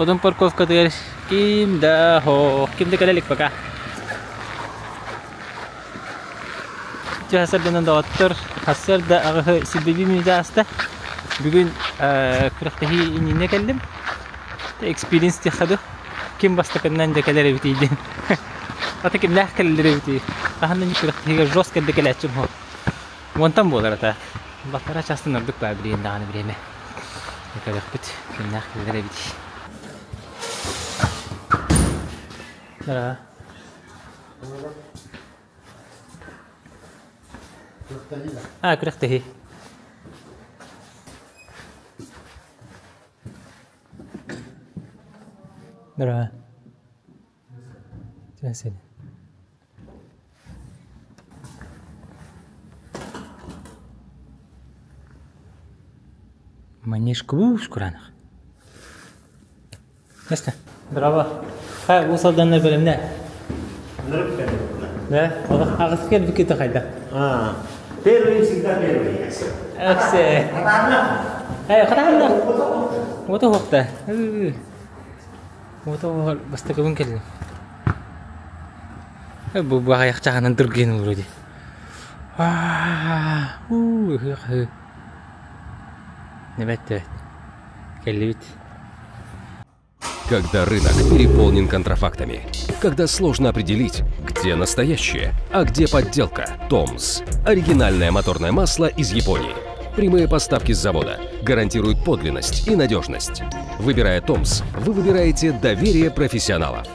Одун парковкатыгар ким да һоох, ким да кэлэ илик пока. Сарсыарданан доҕоттор, сарсыарда аҕыһы силбэбии мүнүүтэ ааста. Бүгүн күрэхтэһии иннинэ кэллим. Experience диэххэ дуу. Ким бастакыннан дьэ кэлэр эбитий диэн. Ата кимнээх кэлэллэр эбитий? Хаһан да күрэхтэһиигэ жестко эрдэ кэлээччим суох. Уонтан буолар ата. Балтараа чаастан ордук баа билигин даҕаны бириэмэ. Көрүөхпүт кимнээх кэлэллэр эбитий. Да. А, күрэхтэһии. Здорово. Түһэн Манежка уус кураанах. Место. Браво. Хай, Уус Алданнар бэлэмнэ. Да, аҕыс кэлбиккит хайда? А, первый всегда первый. Аксе. Э, хатаанна. Ото хуохта. Ото бастакыбын кэллим. Бу баҕайах чаһынан түргэн вроде. Аа, уу, Небет төт. Кэллибит. Когда рынок переполнен контрафактами. Когда сложно определить, где настоящее, а где подделка. Томс. Оригинальное моторное масло из Японии. Прямые поставки с завода гарантируют подлинность и надежность. Выбирая Томс, вы выбираете доверие профессионалов.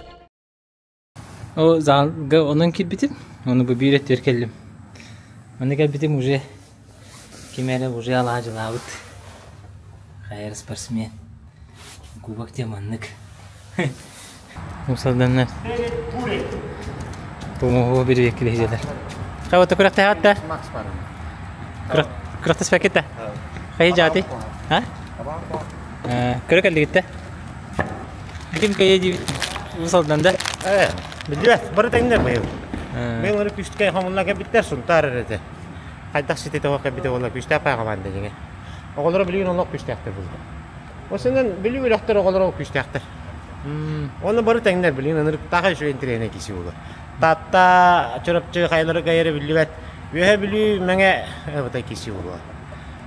О залга онон киирбитим, ону бу биир өттүгэр кэллим. Манна кэлбитим уже ким эрэ уже алаадьылаабыт. Хайа спортсмен. Кубок диэн маннык. Мусорданнар. Помоһуо бириэккилэһиэлэр. Хабата күрэхтэһэт да? Күрэхтэспэккит да? Хайы дьааты? А? Көрө кэллигит да? Ким кэйэ диибит Уус Алдан да? Ээ, билбэт, бары тэҥнэр быйыл. Быйыл ары күүсткэ хомунна кэлбиттэр, Сунтаар эрэтэ. Хайдах сититэ оһох кэлбитэ буолла, күүстээх паа команда дьиҥэ. Оҕолоро билигин олох күүстээхтэр буолла. Осунан Бүлүү үрэхтэр оҕолоро күүстээхтэр. Онно бары тэҥнэр билигин ынырыктаах үчүгэй интэриэһинэй киси буолла. Таатта, Чурапчы хайалары кайары биллибэт. Үөһэ Бүлүү Мэҥэ бытай киси буолла.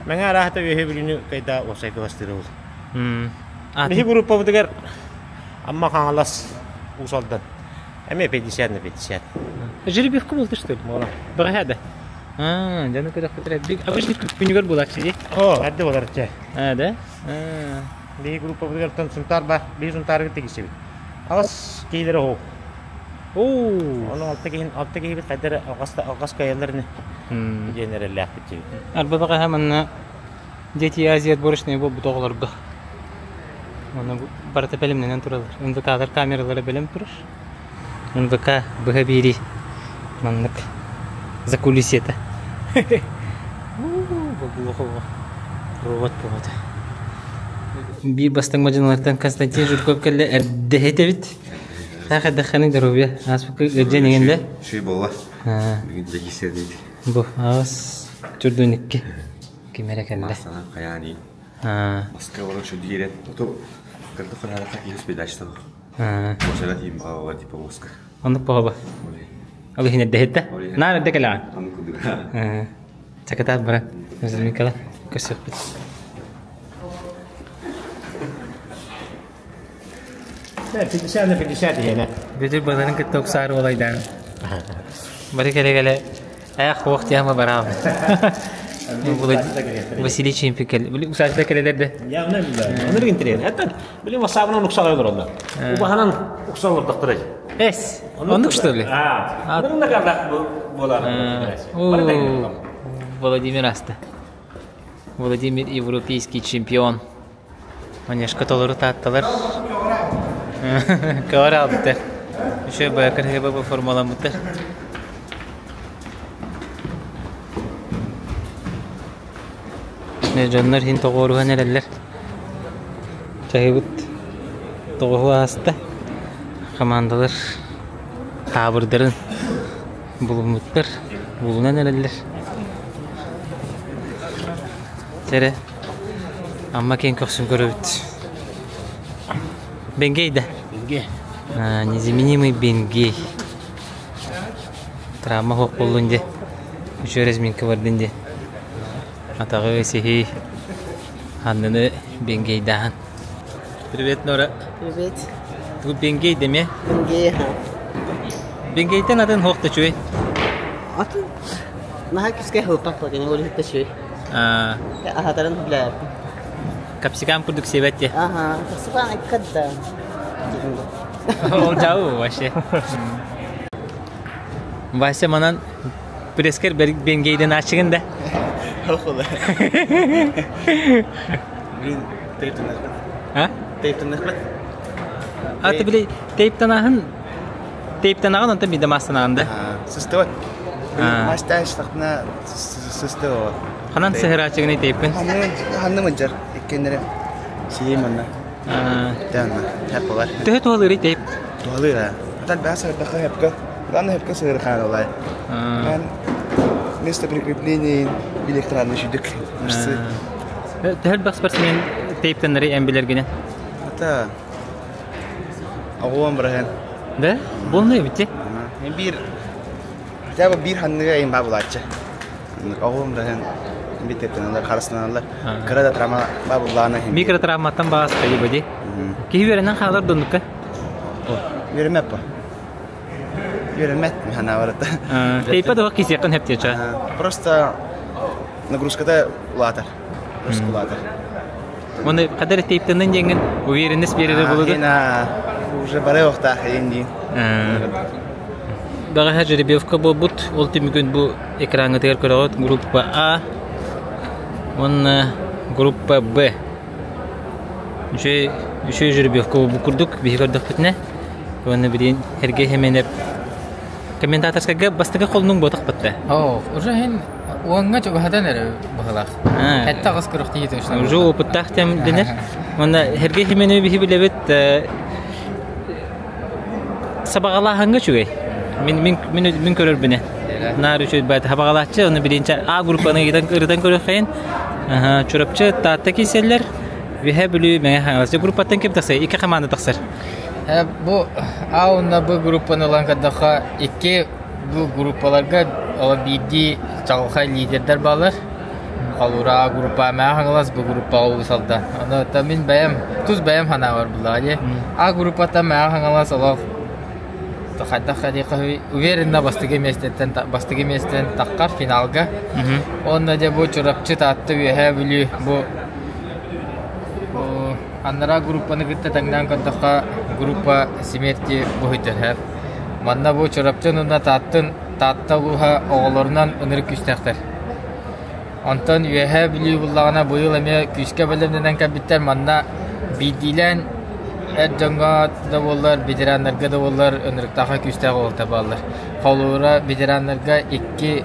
Мэҥэ арааһата Үөһэ Бүлүүнү кайда уопсайга бастыыра буолла. Биһи группабытыгар Амма Хаҥалас Уус Алдан эмиэ 50 на 50. Жеребьевка буолта что ли? Бэҕэһээ да? Аа, дьону көрөхпүтүрэ. Обычно күнүгэр буолааччы дии. Оо, эрдэ буолар чэ. Аа, да? Биһи группабытыгар Сунтаар бар, биһи Сунтаарга тигисибит. Аҕыс киһилэрэ оһуох. Оо. Ону алта киһин алта киһибит хайда эрэ алҕас алҕас кыайаллар ини диэн эрэллээхпит дии. Арба бэҕэһээ манна Дети Азии отборочные буолбут оҕолорго. Уонна барыта бэлэмнэнэн тураллар. НВК-лар камералара бэлэм турар. НВК быһа биэрии маннык закулисьета. Робот буолбута. Биир бастыҥ мадьыналартан Константин Жирков кэллэ эрдэһит эбит. Таах эрдэххиний доруобуйа. Ааспыкка ыалдьан иҥэн Шүй буолла. Бүгүн дьэгиссэр дейт. Бу аас түрдүн икки. Ким эрэ кэллэ. Массанан хайаан иин. Москва баран şu диирен. Оту кырды ханарaka иһис передача Мосера тиим баҕа типа Москва. Оннук баҕаба. Ол иһин эрдэһиттэ. Наар эрдэ кэлэҕин. Чакатаат бара. Никола көрсүөхпүт. 50 на 50 иһэнэ. Бүдүр баларын кытта уксаар уолайдаан. Бары кэлэ-кэлэ Эх, уох тема бараам. Василий Чемпик кэл. Били усаачта кэлэлэр да. Явно Онор интерес. Это били васабынан уксалай олороллор. Убаһанан уксал олордохтор. Эс. Оннук что ли? А. Оннук кардак болар. Владимир аста. Владимир европейский чемпион. Манежка толору таатталар. Көөр албыттар. Еще бакыр формаламмыттар. Дьоннор иһин тоҕуоруһан эрэллэр. Чаһыбыт тоҕуһу ааста. Командалар хаабырдарын булуммуттар, булунан эрэллэр. Эрэ Амма киэҥ көхсүн көрөбүт. Бенгей да? Бенгей. Незаменимый Бенгей. Травма суох буоллун дии. Үчүгэй разминка бардын дии. Атаҕы сиһи анныны Бенгейдааһын. Привет, Нора. Привет. Бу Бенгей дэмэ? Бенгей, Бенгейтен атын хуох да үчүгэй. Атын наһаа күүскэ хылпат буолан ол иһиттэ үчүгэй. Аһатарын билээппин. Капсикам курдук сиэбэт дии. Аха, капсикам иккадда. Ол дьау вообще. Вася манан пресскер Бенгейден ачыгын да. Блин, тейптанахпат. А? Тейптанахпат. А ты били тейптанаһын тейптанаҕын онтон биирдэ маастанаҕын да? Сыстыбат. Мастаастахпына сыстыбат. Ханан сыһыраачыгыный тейпин? Ханны мыдьар иккеннere сиим манна. Тәнна, хәп бар. Төһө туһалыырый тейп? Туһалыыр аа. Атан баа сырдахха хәпкә. Главное хәпкә сыгырхан олай. Мен место прикрепления электронный шүдүк. Мышцы. Төһө элбэх спортсмен тейптеннери эн билэргинэн? Ата оҕуон быраһын. Да? Буолнай эбит Биир хотя бы биир ханныга эйин баа булааччы. Оҕуон быраһын бит тейптеналар, харыстаналар. Кыра да травма баа буллаана. Микротравматтан баас кайы ди. Киһи үөрэнэн хаалар доннукка. Үөрэммэт по. Үөрэммэт хана барыта. Тейпа да кисиэххин хэптиэчэ. Просто нагрузката улаатар. Нагрузка улаатар. Оны қадар тейптенен жеңін уверенность берері болады. Уже бары оқтақ ең Баҕаһа жеребьевка буолбут, ол түмүгүн бу экраҥҥытыгар көрөҕүт группа А уонна группа Б. Үчүгэй үчүгэй жеребьевка буолбут курдук биһи көрдөхпүтүнэ. Уонна билигин Сергей Семенов комментаторскайга бастакы холнуҥ буотахпыт Оо, уже иһин уоҥҥа чугаһатан эрэ быһылаах. Хэтте аҕыс күрэхтэһии точно. Уже опыттаах тем дэнэр. Уонна Сергей Семеновы биһи билэбит сабаҕалааһыҥҥа үчүгэй. Мин мин мин мин көрөрбүнэ. Наар үчүгэй баайта сабаҕалааччы, оны билиинчэ А группаны ырытан ырытан көрүөххэйин. Чурапчы Таатта киирсэллэр. Үөһээ Бүлүү Мэҥэ Хаҥалас группаттан ким тахсар? Икки команда тахсар. Бу А уонна Б группаны ылан көрдөххө, икки бу группаларга ол биирдии чаҕылхай лидердэр бааллар. Холура А группа Мэҥэ Хаҥалас, Б группа Уус Алдан. Ону мин бэйэм, тус бэйэм санаабар буллаҕа дии. А группата Мэҥэ Хаҥалас олох хайдах диэххэ уверенно бастакы миэстэттэн бастакы миэстэттэн таххар финалга. Уонна дьэ бу Чурапчы, Таатта, Үөһээ Бүлүү бу Анараа группаны кытта тэҥнээн көрдөххө, группа смерти быһыйдар. Манна бу Чурапчы уонна Тааттын Таатта улууһа оҕолорунан ынырык күүстээхтэр. Онтон Үөһээ Бүлүү буллаҕына быйыл эмиэ күүскэ бэлэмнэнэн кэлбиттэр. Манна биирдиилээн эр дьоҥҥо да буоллар, ветераннарга да буоллар ынырыктаахха күүстээх уолаттар бааллар. Холобура, ветераннарга икки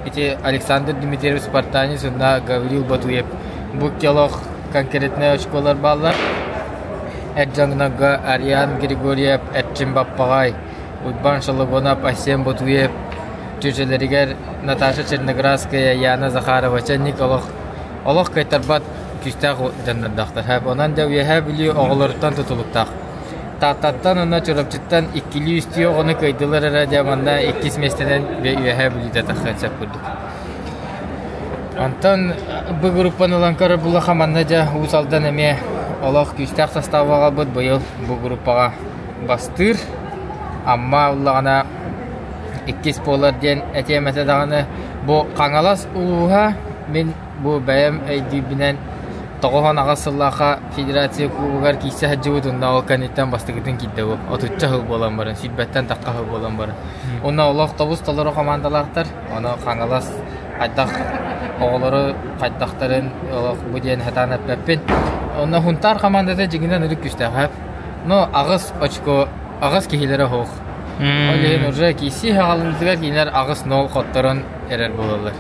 ити Александр Дмитриев Спартанец уонна Гаврил Батуев бу олох конкретнай очколар бааллар. Эр дьоҥҥо Ариан Григорьев, Эрчим Баппаҕай, Уйбаан Шологонов, Айсен Ботуев, чүчэлэригэр Наташа Черноградская, Яна Захарова, Чэнник олох олох кыайтарбат күүстээх дьоннордоохтор. Онон дьэ Үөһээ Бүлүү оҕолоруттан тутулуктаах. Тааттаттан уонна Чурапчыттан иккилии-үстүү оҕону кыайдылар эрэ дьэ манна иккис миэстэнэн Үөһээ Бүлүүтэ тахсыан сөп курдук. Онтон бу группаны ылан көрөр буллахха манна дьэ Уус Алдан эмиэ олох күүстээх састааба аҕалбыт быйыл бу группаҕа бастыыр. Амма ыллаҕына иккис буолар диэн этиэм этэ даҕаны бу Хаҥалас улууһа мин бу бэйэм өйдүүрбүнэн 98 сыллаахха федерация кубогар киирсэ сылдьыбыт уонна ол кэнниттэн бастакытын киирдэ бу отучча сыл буолан баран сүүрбэттэн тахха сыл буолан баран уонна олох тобус толору командалаахтар ону Хаҥалас хайдах оҕолору хайдахтарын олох бу диэн сатаан эппэппин онно Хунтаар командата дьиҥинэн ырык күүстээх но аҕыс очко аҕыс киһилэрэ суох ол иһин уже киирсии хаалыытыгар кинилэр аҕыс нол хотторон эрэр буолаллар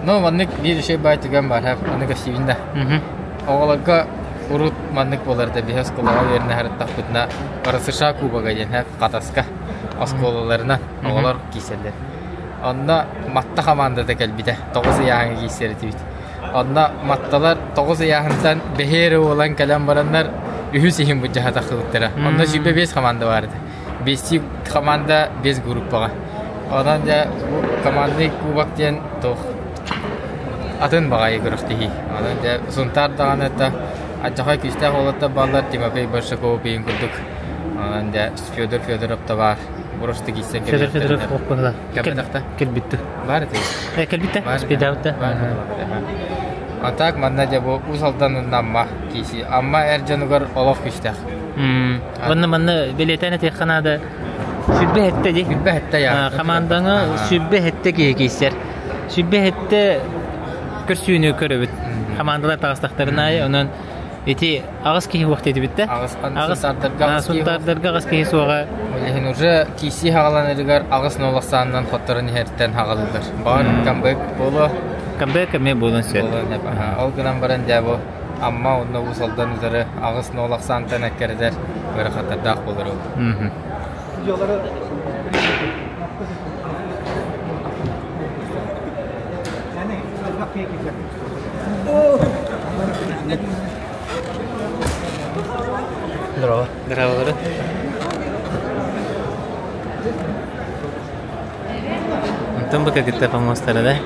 Но маннык биир үчүгэй баай түгэн баар, аны көстүүбүн да. Оҕолорго урут маннык буолар да биһи оскуолаҕа үөрэнэ сырыттахпытына РСШ кубога диэн Хатаска оскуолаларынан оҕолор киирсэллэр. Онно Матта хамаандата кэлбитэ, тоҕус ыйааһыҥҥа киирсэр этибит. Онно Матталар тоҕус ыйааһынтан бэһиэ эрэ буолан кэлэн бараннар, Үһүс иһин былдьаһа тахсыбыттара. Онно 25 команда баар этэ. Бестии команда 5 группаҕа. Онон дьэ бу командный кубок диэн туох атын баҕайы күрэхтэһии. Онон дьэ Сунтаар даҕаны да алдьархай күүстээх уолаттар бааллар Тимофей Большаков иһин курдук. Онон дьэ Федор Федоров да баар. Просто киирсэн Федор Федоров куоппаһыла. Кэлбэтэхтэ. Кэлбитти. Баар этэ. Э, кэлбитте. Спидаута. А так манна дьэ бу Уус Алдан Амма кииси. Амма эр дьонугар олох күүстээх. Онно манна бэлиэтээн этиэххэ наада. Сүрбэ хэттэ дии. Сүрбэ хэттэ я. Хамаандаҥа сүрбэ хэттэ киһи киирсэр. Сүрбэ хэттэ көрсүүнү көрөбүт. Хамаандалар таҕыстахтарын аайы онон ити аҕыс киһи уох диэтибит да. Аҕыс сунтаардарга аҕыс киһи суоҕа. Ол иһин уже кииси хаҕаланарыгар аҕыс нол ахсаанынан хотторон иһэртэн хаҕалыылар. Баҕар камбэк буолуо. Камбэк эмиэ буолуон сөп. Ол гынан баран дьэ бу Амма уонна Уус Алдан утары аҕыс нол ахсаантан эккирэтэр ыарахаттардаах буолар ол. Здорово. Здорово. Антон пока кытта помостара, да?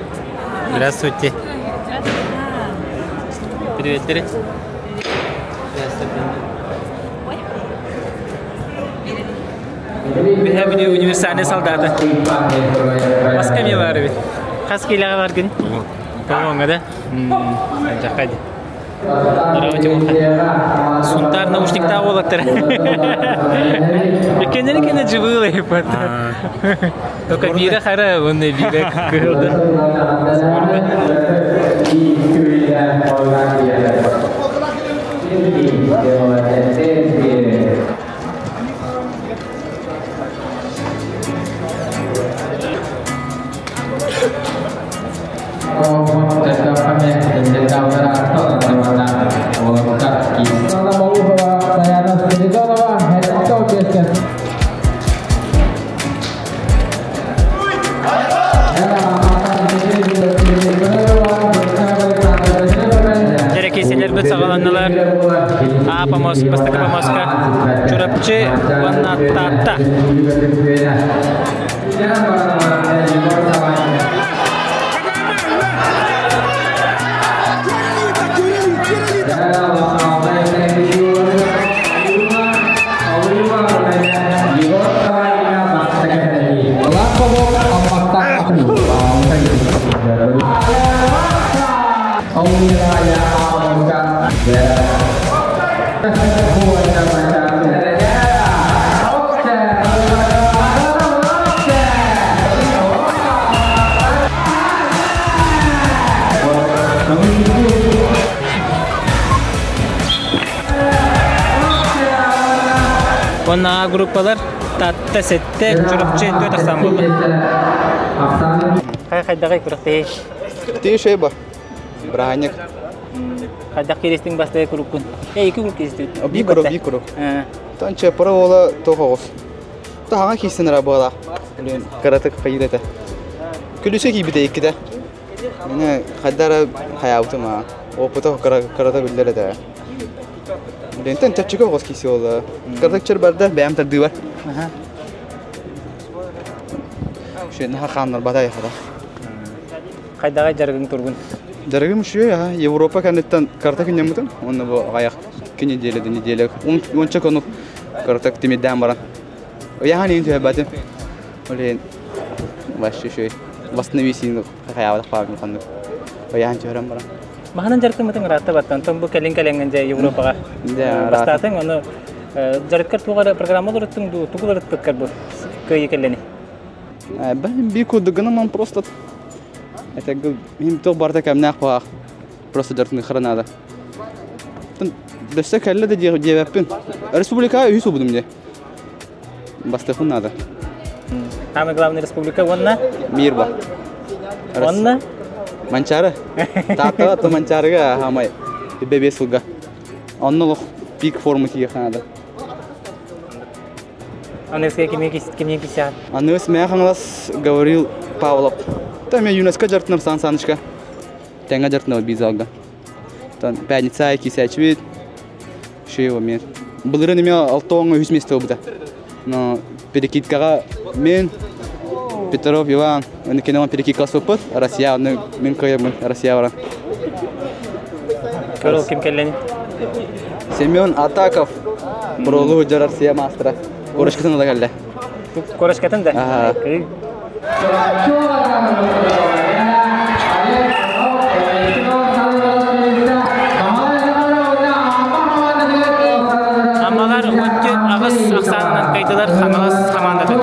Здравствуйте. Привет, Здравствуйте. Биһэ бини универсальный солдаты. Маска ми бар бит. Хас килоға баргын? Тоғоңа да? Жаққа Здорово, Тимоха. Сунтар наушниктаах уолаттар. Иккеннери кene жыбыылай пат. Только биирэ хара, уонна биирэ кыһылды. Дьэрэкиэсэлэрбит саҕаланнылар. А помост, бастакы помостка Чурапчы уонна Таатта. Уонна группалар Татта сетте, Чурапчы төрт ахсан буолла. Хай хайдагай күрэхтэһии? Ти шейба. Браник. Хайдах киристиҥ бастакы куруккун? Э, икки курук киристибит. Биир курук, биир курук. Танча пара ола тоҕоҕус. Таһаҥа киистен буола. Блин, кыратык хайыр этэ. Күлүсэ киирбитэ иккитэ. Мine хайдара хаябытым а. Опыта кырата биллэр этэ. Блин, чаччыка оҕус киси ола. Кыратык чыр барда, бэйэм тардыы бар. Шен хаханнар батай хата. Хайдаҕай дьарыгыҥ тургун? Дьарыгым үчүгэй, аха. Европа кэнниттэн карта күннэммитим. Уонна бу аҕыйах неделя да неделя уонча конук карта тимирдээн баран. Ыйахан иһин түһэрбэтим. Ол иһин вообще үчүгэй. Восстановись хайаабатах баабын ханнык. Ыйахан түһэрэн баран. Маһынан дьарыктаммытыҥ ыраатта баттан. Онтон бу кэлин кэлэҥҥин дьэ Европаҕа бастаатыҥ. Ону дьарыккар туох эрэ программа уларыттыҥ дуу, тугу уларыппыккар бу кыайыы кэллэни? Биир курдук гынан просто это им туох барыта кэмнээх баҕах просто дьарыктаныаххара наада. Дөссө кэллэ да диэбэппин. Республикаҕа үһүс убудум дии. Бастыахпын наада. Самый главный республика уонна? Мир бар. Уонна? Манчары. Тааттаҕа то Манчарыга хаамай бэбиэс сылга. Онно олох пик формы тиийиэххэ наада. Аныгыска кимиэ кисэҕин? Аныгыс Мэйэ Хаҥалас Гаврил Павлов. Там я юношка дьартынар Сан Санычка. Тэҥҥэ дьартынар бизалга. Там пятница кисээчибит. Шею мен. Былырын эмиэ 63 место ылбыта. Но перекидкаҕа мен Петров Иван кини перекидка сыппыт Россия аны мин кыайаммын Россия баран. Көрөл ким кэллени? Семен Атаков пролу дьар Россия мастера. Корочкатын ыла кэллэ. Корочкатын да? Аммалар 18 ахсаанынан кайдылар Хаҥалас хамаандатын.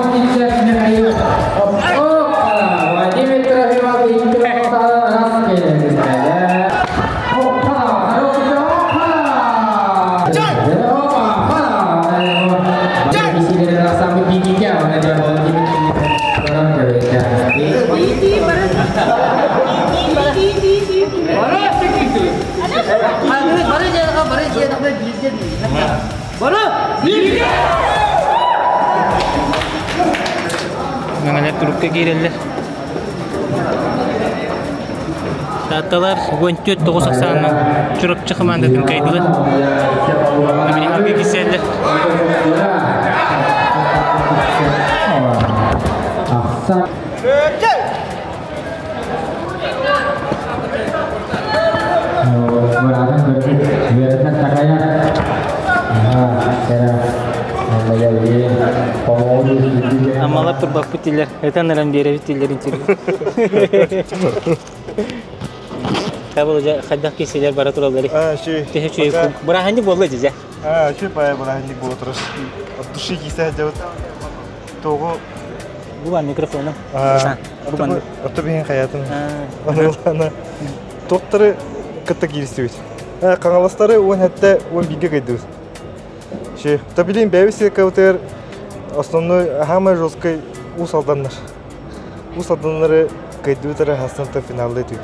Мэҥэлэр турукка киирэллэр. Таатталар 14-9 ахсаанынан Чурапчы хамаандатын кыайдылар. Билиҥҥи кисэллэр. Аммалар турбаппыт дииллэр, ытан ыран биэрэбит дииллэр интервью. Табыл хайдах киселер бара тураллар. Төһө үчүгэй бырааһынньык буолла дьэ. Үчүгэй баайа бырааһынньык буола турар. От души киисэ дьабыт. Тоҕу Бу микрофону. Орто биһин хаятын. Аны туохтары кытта кииристибит. Хаҥаластары 17 11-ге кыйдыбыт. Ши, та билин бэйбит сиркабытыгар основной самый жесткий Уус Алданнар. Уус Алданнары кыйдыбыт эрэ хастан финалда үтү.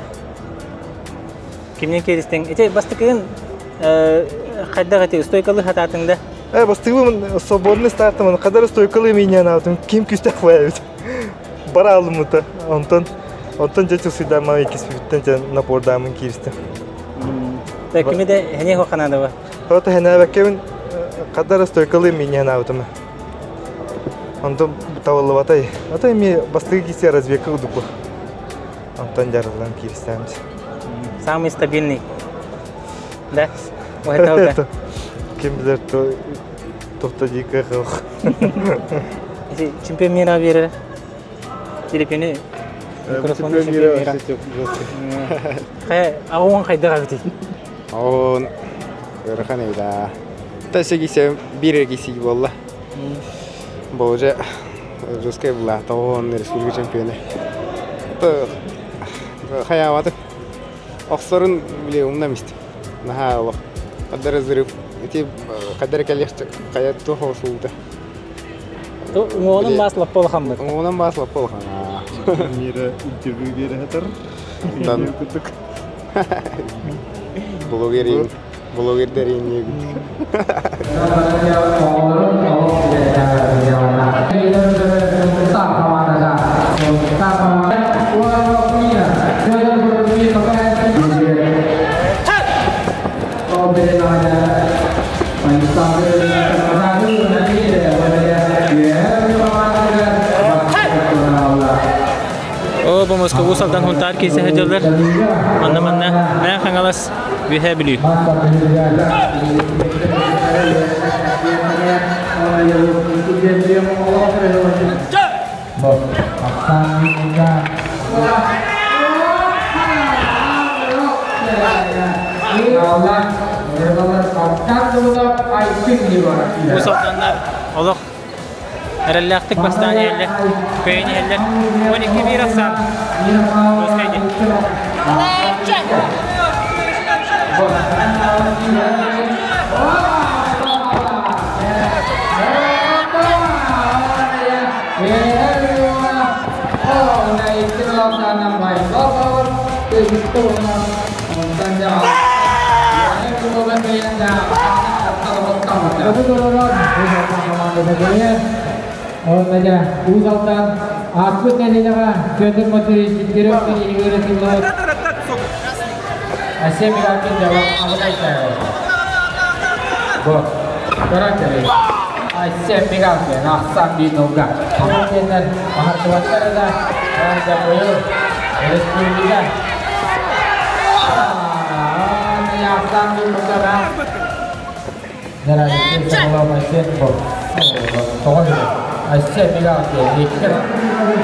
Кимнен кииристиҥ? Ити бастакыгын хайдах ити стойкалы хатаатыҥ да? Бастыгым свободный стартымын кадар стойкалы минен аутым ким күстэх байабыт. Бара алымыта. Онтон онтон дьэ чусыйдаама иккиспиттен дьэ напордаамын кииристим. Кими де хене хоханаадыба? Ота хенээбэккэбин кадар стойкалы минен аутым. Онтон табыллыбатай. Ата эми бастыгы кисе разведка удуку. Онтон жарылан кииристээмит. Самый стабильный. Да? Это Ким билэр тохто дикэ хох. Чемпион мира берер. Телепени микрофон чемпион мира. Хэ, аҕуон хайдах эбитий? Аҕуон ыарахан эбит Та кисе биир киси буолла. Бу уже русская была, того республика чемпионы. Хаябаты. Охсорун били умнамист. Наһаа олох. Каддар разрыв. Ити каддар кэлиэх хайа туох осулта. Уҥуоҕунан баас лаппа улахаммыт. Уҥуоҕунан баас лаппа улахан. Мира интервью бере хатар. Блогер блогердер иниегит. О, бу Москва Уус Алдан Хунтаар киисэ сылдьаллар. Манна манна Мэҥэ Хаҥалас Үөһээ Бүлүү. Уус Алданнар олох эрэллээхтик бастаан иһэллэр, көйөн иһэллэр. 12 биир ахсаан. Русскай Уус Алдан ааспыт нэдиэлэҕэ Петр Матвеевич Дегтярев ыҥырытыллыбыт Асем Иванович Дьалаҕ Абытай Бу. Көрөн кэлин. Айсен Мигалкин ахсан биир нолга. Диэннэр аһардыбаттар да быйыл республика ахсан биир нолга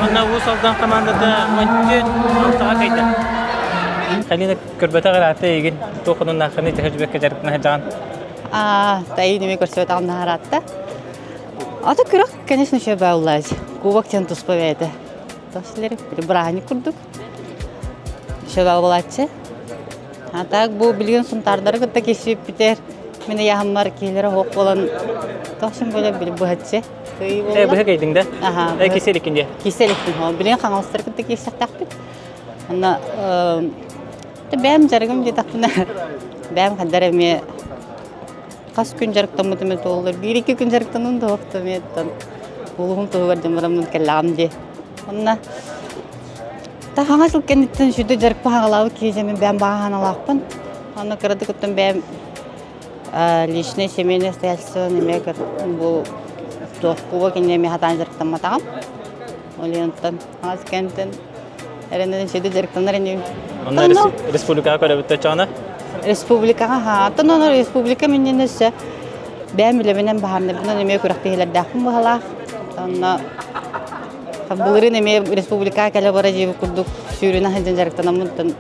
Манна Уус Алдан командата 14 6-ға кайда. Халина көрбөтө гараты егин туохунун наханы тэһэжбекке жарыктана жаан. А, тай неме көрсөт ағын. Ата күрәк, конечно, еще баулаж. Кубок тен туспа бәйді. Тосилер бір браник курдук. Еще баулачы. А так бу билген сунтардары кытта кесип битер. Мене яхаммар килер хоқ болан. Тосин бөле бил бухатчы. Э, быһы кайдың да? Аха. Э, киселикин де. Киселикин. Хо, билген хаңалстар кытта кесек тақпит. Ана, э, бәм жаргым де тақпына. Бәм хаддар эме қас күн жарыктаммыт эме толлар. Бир iki күн жарыктанын да вакыты меттан. Улугум тугар жамарамын келлам де. Онна та хаңа сыл кенеттен шүдө жарык пагалабы кийжемен бәм баганалакпын. Аны кырды күттөн бәм личный семейный обстоятельства неме бу туох кинеме хатан жарыктамматагам. Олиянтан хаңа кенттен эренен шүдө жарыктанар эне. Онна республикага көрөбүттө чана. Республикага ха, тон республика минненесе бәм билеменен баһарны бунан эме күрәктәһиләрдәхм баһалах. Онна булырын эме республика кэлэ бара жиби курдук сүүрүнэ ханжан жарыктанаммын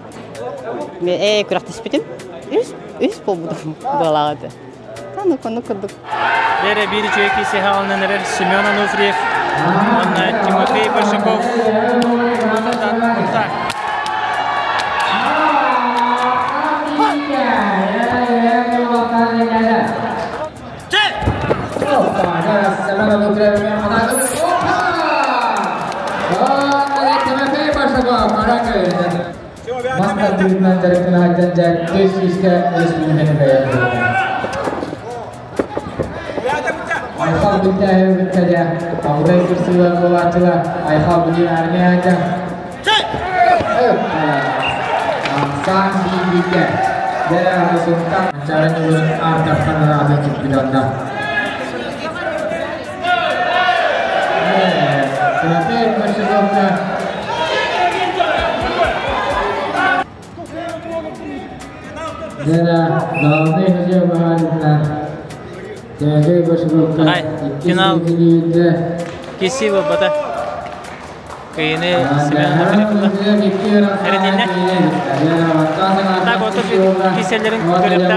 ме э күрәктәспитим. Үс үс болбудум балагаты. Тану кону курдук. Дере бир чөйки сехалынан эрер Семен Ануфриев, онна Тимофей Большаков. Айхал бүттәһе бүттәдә, Абудай курсылар болатыла, Айхал бүдин армияда. Сан бибике. Дәрә сунтан чарын юлын артактан рады чыктыганда. Тимофей Большаковка. Дәрә главный хозяин бахарына. Тимофей Большаковка. Ай, финал. Киси бата. Кыйны Семен Ануфриев. Эренинне. Так, ото киселерин көрөптәгә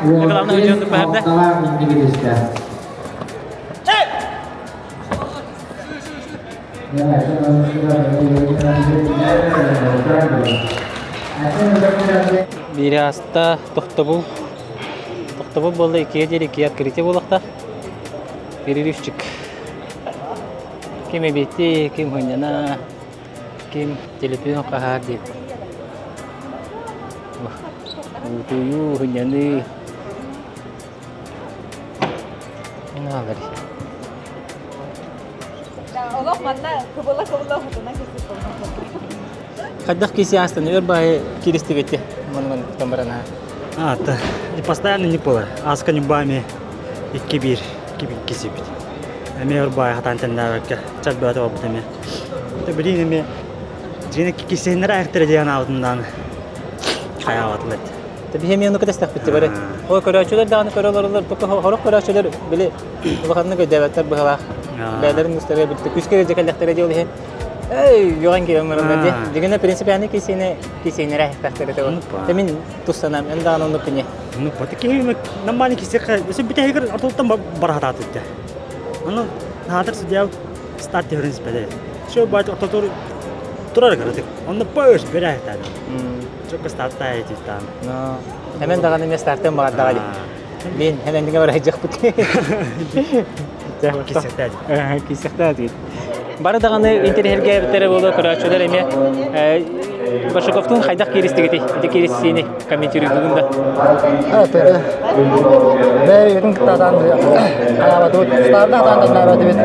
Главный хозяин бахарда. Бири аста тохтобул. Тохтобул болды икиге дери икиге открытие болақта. Перерывчик. Ким эбити, ким хыняна, ким телефон кахар деп. Утую хыняны. Налари. Хаддах киси астан өр бай киристигете. Мон тамбарана. А, та, не постоянно не было. Аска не бами икки бир, кибир кисибит. Эме өр бай хатан тендәвәккә, чак бәтә обыт эме. Та билин эме жине кисеннәр аяктыр дигән алдындан. Хаяватлыт. Та бихем яны кытастак битте баре. Ой көрәчүләр дагы көрөлөр, тока хорок көрәчүләр биле улаханны көйдәбәттәр быһалах. Бәләрен үстәргә битте. Күскә җәкәлләхтәр дип улы. Эй, юган килә мөрәндә. Дигәнә принцип яны кисене кисенерә хәктәр итә. Та мин тустанам, энда аны күне. Ну, патыки нормально кисек, өсө бите хегер артылтан бархатат итте. Аны хатыр судья старт дифференс беде. Шо бат ортотур турар көрдүк. Онда пөш бере тады. Чөкө старт эти там. Но Hemen даганы мен старттан багардагали. Мен hemen диге бар жак бит. Кисектәди. Кисектәди. Бары даганы интерхерге битере болду көрөчүлөр эме Башаковтун хайдак киристигити. Ити киристини комментируй да. А, тере. Бэй, бүтүн кытадан аябат. Старда атан да бит.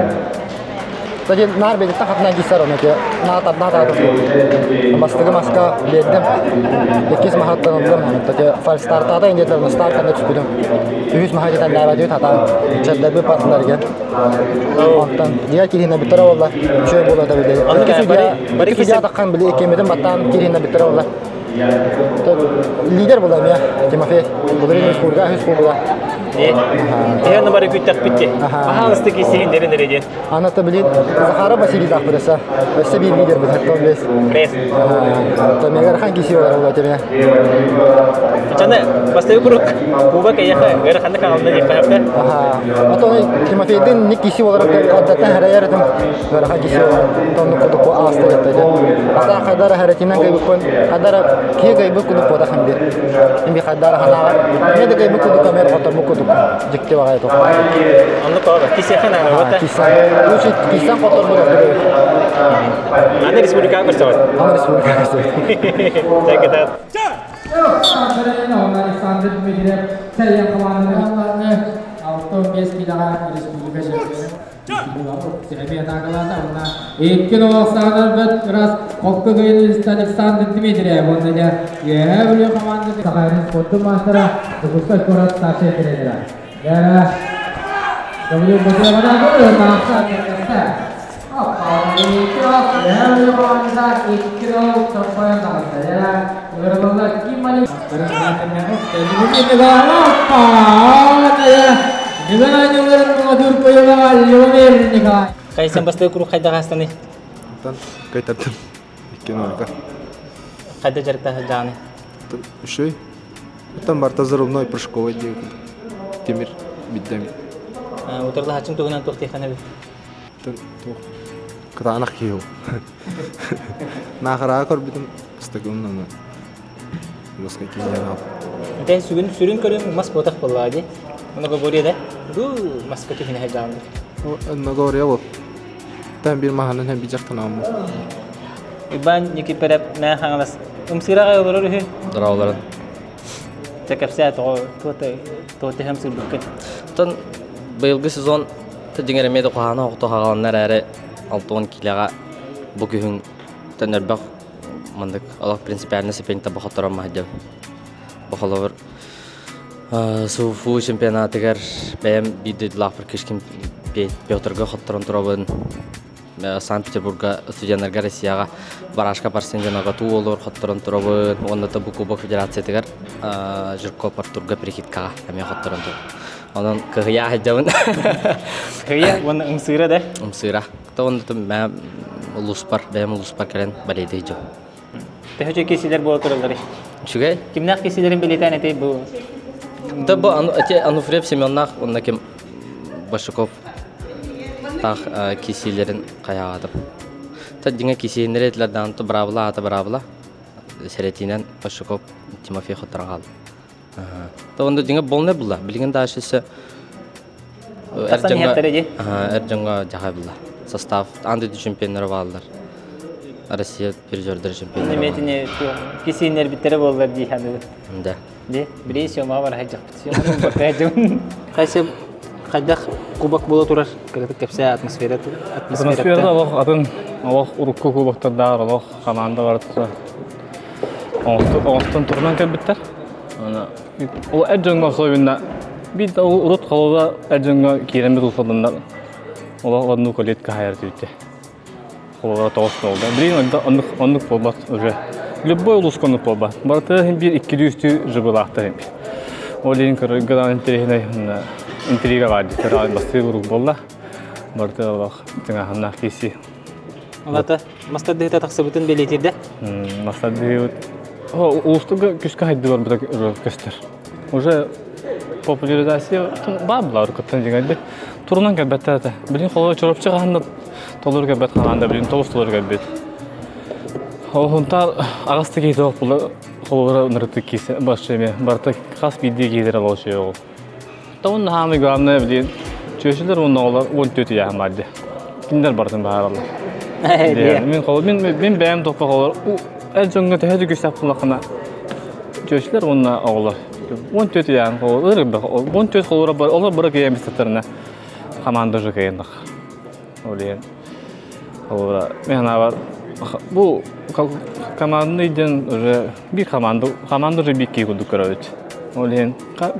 Кстати, наар бэйдиттэн хатынан киирсэр ону ити наатардаах таатас буолбут. Бастакы маска биэрдим. Иккис маһаттан ыллым. Ити фальстартаата индиэтэр старт кэннэ түспүтүм. Үһүс маһа дьэтэн нээбэтибит хатаан. Чэрдэрбит партнерге. Онтон дьиэ кириинэ бүтэрэ буолла. Үчүгэй буолла да били. Икки судья таххан били иккиэммитин баттаан кириинэ бүтэрэ буолла. Лидер була эмиэ Тимофей. Былырыын республика үһүс буолла. Эһэ бары күттэхпит ди. Пожалуйста, кисиһин дерин эрэ диэн. Аны то билин Захаров Василий даах Өссө биир лидер бит хаттон бес. Пресс. То мегархан киси олар була теме. Чаны бастакы куруук кубок эйэхэ ыараханнык аҕалла диэххэ сөп. Аха. Отон Тимофейдин ник киси олар аддаттан харайар этим. Ыарахан киси олар. Тонну кудук ааста жатта. Ата хадара харатинан кайбыкпын хадара кие кайбык кудук бода хамбир. Имби хадара ханаага. Мен да кайбык кудук камер хотор кудук. Дьикти баҕайы туох. Оннук оҕо кисиэхэ наада буолта. Кисан. Лучше кисан хотор буолар. Аны республикаҕа көрсөҕүт. Аны республикаҕа көрсөҕүт. Дьэ, Александр Дмитриев Сэрийэн хамаанданы 65 килоҕа республика чемпиона Икки Александр раз хокка кыайыылаах Александр Дмитриев уонна дьэ Үөһээ Бүлүү хамаандатын Сахалин спордун маастара Дьокуускай куорат старшай тренера. Дьэ, Хайсан бастыы куруук хайдах астаны? Оттон кайтардым. Икки нольга. Хайда дьарыктаах сылдьаҕыный? Үчүгэй. Оттон барыта зарубной прыжковой диэбит. Тимир биддэм. Утарылаһааччыҥ туһунан туох диэххин эбит? Туох кытаанах киһи ол. Наахараҕа көрбүтүм бастакыбын аны Баска киһиэн ал. Ити сүгүн сүрүн көрүҥ мас буотах буоллаҕа дии. Многоборье да? Бу маска түһүнэ сылдьаҕын. Многоборье ол. Тан бир маһанан һэн бижахтанааммын. Иван Никифоров Мэҥэ Хаҥалас ымсыыраҕай олорор үһү. Дороолорун. Чэ кэпсээ тоҕо туо түһэм сыырбыккын. Оттон быйылгы сезон дьиҥэр эмиэ да куһаҕана охто хааланна эрээри 60 киилэҕэ бу күһүн төннөрбөх маннык олох принципиально сипень табахотторон маһдьым. Бу холобур СУФУ чемпионатыгар бэйэм биир дойдулаахпар Кишкин Петрга хотторон турабын. Санкт-Петербурга студеннарга Россияҕа барашка барсын дьоного туу олор хотторон турабын. Уонна да бу Кубок Федерациятыгар Жирков Артурга перехидкаҕа эмиэ хотторон турабын. Онон кыһыйа сылдьабын. Кыһыйа уонна ымсыыра да? Ымсыыра. Уонна мэ улууспар, бэйэм улууспар кэлэн балейдыы дьон. Төһө үчүгэй киисилэр буола туралларый? Үчүгэй. Кимнээх киисилэрин бэлиэтээн этэй бу? Да бу Ануфриев Семеннаах уонна ким Башаков таах киисиилэрин хайаҕаатым. Та дьиҥэ киисииннэри этилэр даҕаны быраабыла аата быраабыла. Сэрэтиинэн Башаков Тимофей хотторон хаалла. Та онда дьиҥэ болнай булла. Билигин дальше эр дьоҥҥо эр дьоҥҥо дьаһай булла. Состав аан дойду чемпионнара бааллар. Россия призердары чемпионнара. Неметини кисииннэрбиттэрэ буоллар дии саныыбын. Да. Ди, били Сёма бар хайдахпыт. Сёманы бакайдым. Кайсы хайдах кубок буола турар кыратык кэпсээ атмосфера атмосфера олох атын олох урукку кубоктардаах олох команда барыта оҥостон турунан кэлбиттэр. Ол эр дьоҥҥо особенно биир да урут холода эр дьоҥҥо киирэн бит улсалыннар олох оннук колетка хайар түүтэ. Холода тоҕус буолда. Билигин оннук оннук буолбат уже. Любой улууска оннук буолбат. Барыта биир иккилүү үстүү жыбылаахтар эбит. Ол иһин көрөргө даҕаны интэриэһинэй интрига баар дии. Бастыыр урук буолла. Барыта олох тыҥааһыннаах киирсии. Олата мастардыһыта тахсыбытын бэлиэтиирдэ. Мастардыһыыбыт улуустуга күскэ хайды барбыта көстөр. Уже популяризация баар булар кыттан дьиҥэрбит. Турунан кэлбэттэр этэ. Билин холобур Чурапчы хаһан да толору кэлбэт хаһан да билин тоҕус толору кэлбит. Ол хунтаар аҕыс да киһи тоох була холобура ынырытык киирсэ башы эмиэ барыта хас биирдии киһилэр алоочуйа ол. Та уонна хаамай главное билин чүөчүлэр уонна оҕолор 14 ыйааһын баар дии. Кинилэр барытын баһаараллар. Мин холо мин мин бэйэм тохпо холор эр дьоҥҥо төһө да күстээх буллаххына чүөчүлэр уонна оҕолор 14 ыйааһын холор 14 холоро олор бары кыйан бистаттарына команда уже кыйындах. Ол иһин Холобура, мен санаабар бу командный диэн уже биир команда команда уже биир киһи курдук көрөбүт. Ол иһин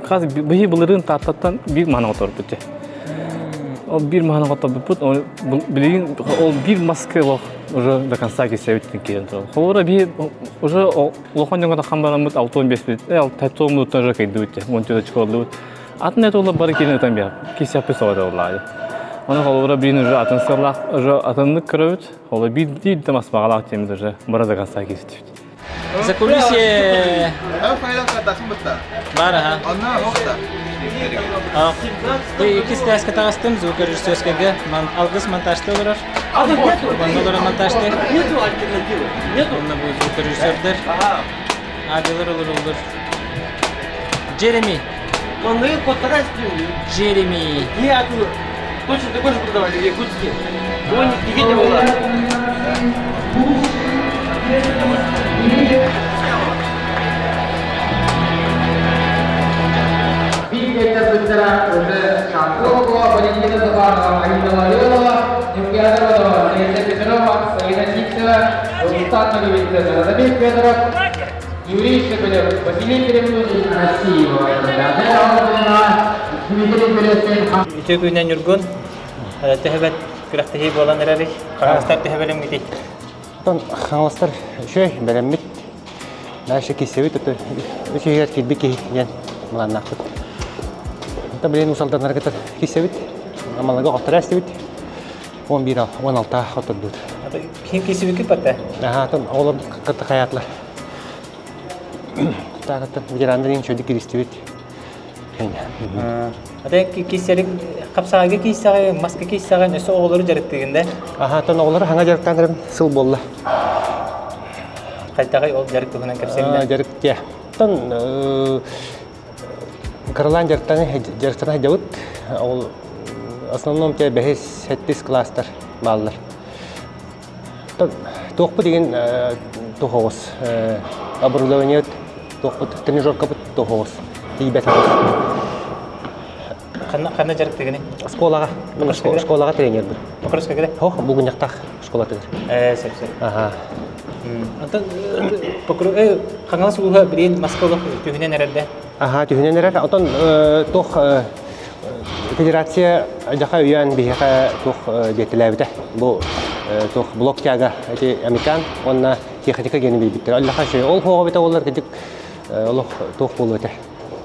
хас биһи былырыын Тааттаттан биир маһын оторбут. Ол биир маһын оторбуппут, ол билигин ол биир маска олох уже до конца кисэбиттин киирэн турар. Холобура биһи уже улахан дьоҥҥо таххан бараммыт 65 бит, 64 минуттан уже кыйдыбыт, 14 очко ыллыбыт. Атын это олар бары киирэн ытан биэр. Кисэппи соҕото оллаайы. Оны холобура биин уже атын сыаллаах уже атыннык көрөбүт. Ол биир биир да маспаҕалаах диэмит уже бара до конца киирдибит. Закулисье бар аха. Иккис кылааска таҕыстым, звукорежиссерскайга алгыс монтажты олорор. Манна олорор монтажты. Онно бу звукорежиссердер. Адилар олороллор. Джереми. Джереми. Точно такой же продавали в Якутске. Он не была. Валентина Захарова, Алина Ларионова, Евгения Родова, Лариса Петрова, Саина Ситцева, Рустам Наговицын, Радомир Федоров, Юрий Шепелев, Василий Перемнутин, Россиева. Үтүө күнүнэн Ньургун, төһөбөт күрэхтэһии буолан эрэрий? Хаҥаластар төһө бэлэмҥитий? Оттон хаҥаластар үчүгэй бэлэммит. Дальше киссэбит, это үс иһигэр киирбит киһи диэн былааннаахпыт. Онтон билигин Уус Алданнары кытта киссэбит. Амалыга хотторо эстибит. 11 16 хоттордубут. Ким киссибиккит батта? Аха, оттон оҕолор кытта хайаатылар. Таакаттан ветераннар иин чөдүк киристибит. Ата киссэрик хапсаҕайга кииссэҕи, маска кииссэҕин өссө оҕолору дьарыктыыгын да? Аха, оттон оҕолору хаҥа дьарыктаан сыл буолла. Хайдаҕый ол дьарык туһунан кэпсэҥ Дьарык дьэ. Оттон кыралаан дьарыктана дьарыктана сылдьабыт. Ол основном те бэһис, сэттис класстар бааллар. Туохпут деген туох оборудование туохпут тренажеркабыт туох тиийбэт Ханна ханна дьарыктыгыный? Школаҕа. Школаҕа тренербин. Покровскайга Хох, Булгунньахтаах школатыгар. Ээ, сөп сөп. Аха. Онтон Хаҥалас улууһа билигин Москва олох түһүнэн эрэр да? Аха, түһүнэн эрэр. Отон туох федерация дьаха үйээн биһиэхэ туох диэтилээбитэ. Бу туох блок тяга эти американ уонна техника гени билбиттэр. Аллаха шей ол хуоҕа бите олар кидик олох туох буолуо этэ.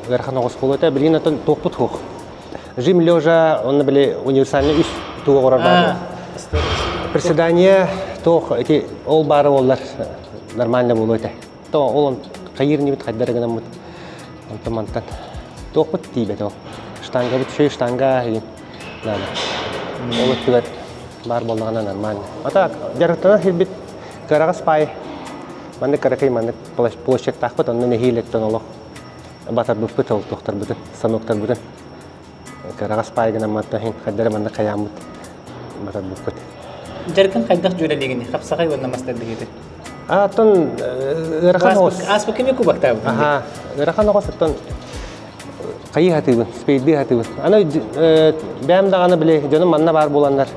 Ыарахан оҕус буолуо этэ. Билигин отон туохпут хуох. Жим лежа, онно били универсальный үс туга оҕорор баар. Приседание туох эти ол баары боллар нормально буолуо этэ. То ол хайыр нибит хайдар гынаммыт. Онтон мантан туохпут тиийбэт ол. Штангабыт шөй штанга игин. Надо. Ол өттүгэр баар буоллаҕына нормально. А так дьарыктана сирбит кыараҕас паай. Маннык кыракый маннык площадьтаахпыт онно нэһиилэттэн олох батарбыппыт ол туохтарбытын, станоктарбытын. Кыараҕас паай гынан мантан иһин хайдары маннык хайааммыт батарбыппыт. Дьарыкын хайдах дьүөрэлиигиний? Хапсаҕай уонна мастардыгыты. Аттан ыарахан оҕус. Ааспыт кими кубактаабыт? Аха, ыарахан оҕус оттон хайыы хатыыбын, спейдыы хатыыбын. Аны бэйэм даҕаны били дьонум манна баар буоланнар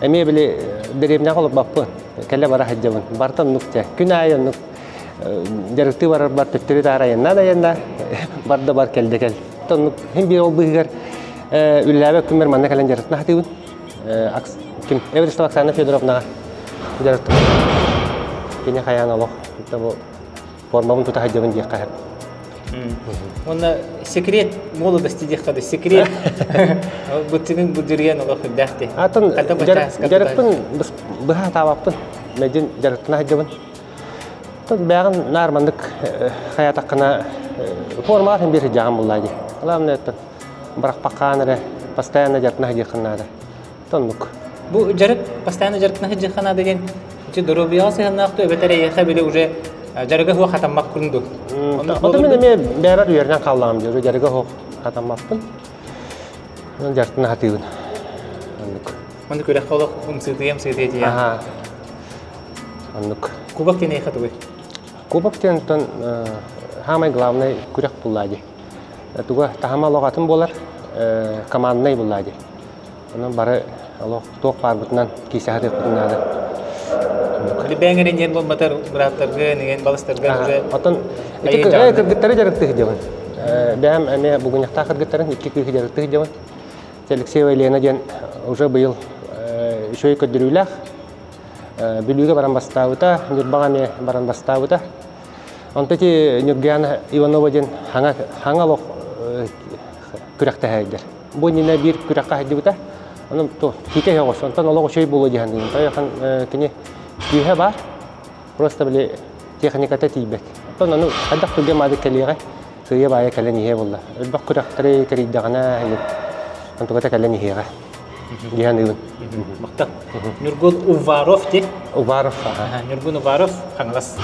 эмиэ били дэриэбинэҕэ олорбоппун. Кэлэ бара сылдьабын. Барыта оннук дьэ. Күн аайы оннук дьарыктыы барарбар төттөрү таары айаннаа да айаннаа, бар да бар кэл да кэл. Оннук хин биир ол быыһыгар үлэлээбэт күммэр манна кэлэн дьарыктана хатыыбын. Ким Эверстова Оксана Федоровнаҕа дьарыктым. Кини хайаан олох бу формабын тута сылдьабын диэххэ сөп. Уонна секрет молодости диэххэ да секрет быттыгын буддуруйан олох үрдээх дии. Атын дьарыкпын быһа таабаппын. Мэдин дьарыктана сылдьабын. Бэҕин наар маннык хайатаххына формаҕа син биир сылдьаҕын буллаа дии. Главное это бырахпаккаан эрэ постоянно дьарыктана сылдьыаххын наада. Оннук. Бу дьарык постоянно дьарыктана сылдьыахха наада диэн ити доруобуйаҕа сыһыаннаах дуо эбэтэр эйиэхэ били уже дьарыга суох хатаммат курдук. Ото мин эмиэ бэйэбэр үөрэнэн хааллаҕым дьөрү дьарыга суох хатаммаппын. Дьарыктана сатыыбын. Оннук. Оннук күрэххэ олох ымсыытыйам сыытыйа тиийэн. Аха. Оннук. Кубок диэн эйиэхэ тугуй? Кубок диэн оттон самый главный күрэх буллаа дии. Туга таһыма олох атын буолар, команднай буллаа дии. Онон бары Олох туох баарбытынан киисэ сатыахпытын наада. Бэйэҥ эрэ диэн буолбатар бырааттаргын, игин балыстаргын уже Оттон ити кыргыттары дьарыктыы сылдьабын. Бэйэм эмиэ бугунньахтаах кыргыттарын икки кыыһы дьарыктыы сылдьабын. Алексеева Елена диэн уже быйыл үчүгэй көрдөрүүлээх. Бүлүүгэ баран бастаабыта, Ньурбаҕа эмиэ баран бастаабыта. Онто ити Ньургуяна Иванова диэн хаҥа хаҥа олох күрэхтэһээйдэр. Бу иннинэ биир күрэххэ сылдьыбыта. Онон киитэ оҕус, онтон олох үчүгэй буолуо диэн саныыбын. Кини күүһэ баар, просто били техниката тиийбэт. Оттон ону хайдах түргэн маадык кэлиэҕэй, сыыйа-баайа кэлэн иһиэ буолла. Элбэх күрэхтэри тэрийдэҕинэ, онтуката кэлэн иһиэҕэ диэн саныыбын. Махтал. Ньургун Уваров ти? Уваров. Ньургун Уваров, Хаҥалас.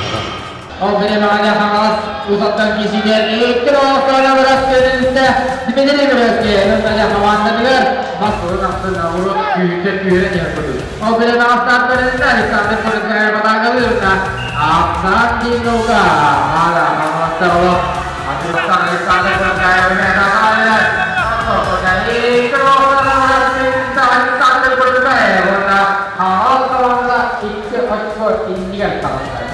Ол бириэмэҕэ Хаҥалас Усаттан киисигэр икки оҕосторо бырас көрүлүттэ Дмитрий Бырыаскай ылыннаря хамаандатыгар бас урун ахсын урут күүһүттэн күүһүрэн иһэр курдук. Ол бириэмэҕэ старт бэрилиннэ Александр Бырыаскай батаагалыырна Ахсан Динуга Маала Хаҥаластар олох Атырыстан Александр Бырыаскай Александр Бырыаскай уонна Хаҥалас командата икки очко иннигэр таҕыста.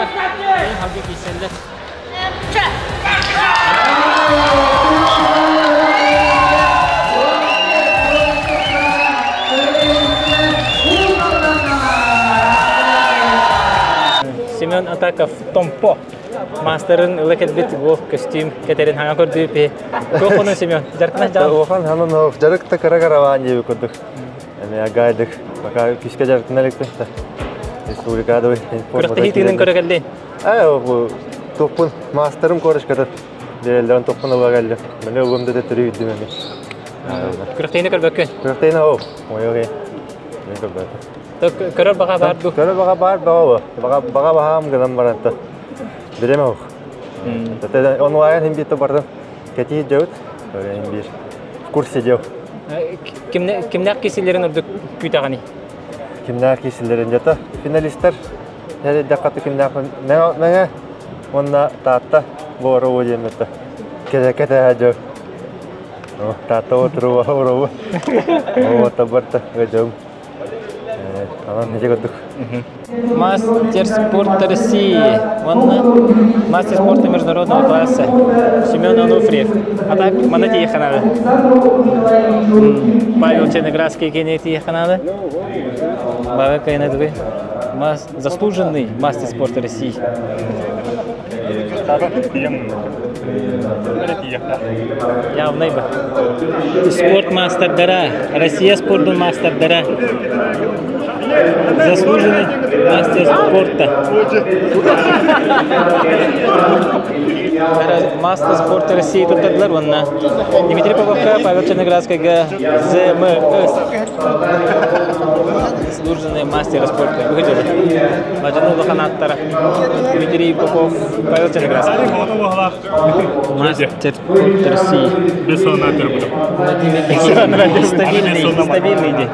Оҕолор халгы киирсэллэр. Семен Атаков Томпо маастарын ыла кэлбит бу көстүүм кэтэрин хаҥа көрдүү Туох онон Семен дьарыктанах дьаҕан Уохан ханан ох дьарык та кыра караван диэби курдук. Эми агайдык пока күүскэ дьарыктана иликтин республикадовый Күрэхтэһии тыынын көрө кэллин. Ээ туппун маастарым корочката Дээллэрин туппун ыла кэллим. Мені ылым да төттөрү киирдим эми. Күрэхтэһиини көрбөккүн? Күрэхтэһиини ол. Ой, Мен көрбөтүм. Көрөр баҕа баар дуу? Көрөр баҕа баар баҕа баҕа баҕа баһаам гынан баранта. Биреме ох. Онлайн хим битте бардым. Кэтии дьэут. Көрөйүн биир. Курсе дьэу. Кимнээх кисилерин ордук күүтэҕиний? Кимнээх кисилерин дьата финалистар Нэһилиэккэ кимнээх Мэҥэ уонна Таатта буоруо диэммитэ. Кэтэ дьэ. Таатта отуруба уробу. Ота барта өдөм. Анан нече көрдүк. Мастер спорта России. Уонна мастер спорта международного класса Семен Ануфриев. А так мана тиеханады. Павел Черноградский кене тиеханады. Бага кайнадыбы. Заслуженный мастер спорта России. Явный бы. Спорт мастердара, Россия спортун мастердара. Заслуженный мастер спорта. Мастер спорта России туттардылар уонна Дмитрий Поповка, Павел Черноградскайга ЗМС. Заслуженный мастер спорта. Выходили. Мадьяну улахан ааттара. Дмитрий Попов, Павел Черноградский. Мастер спорта России. Владимир стабильный, стабильный день.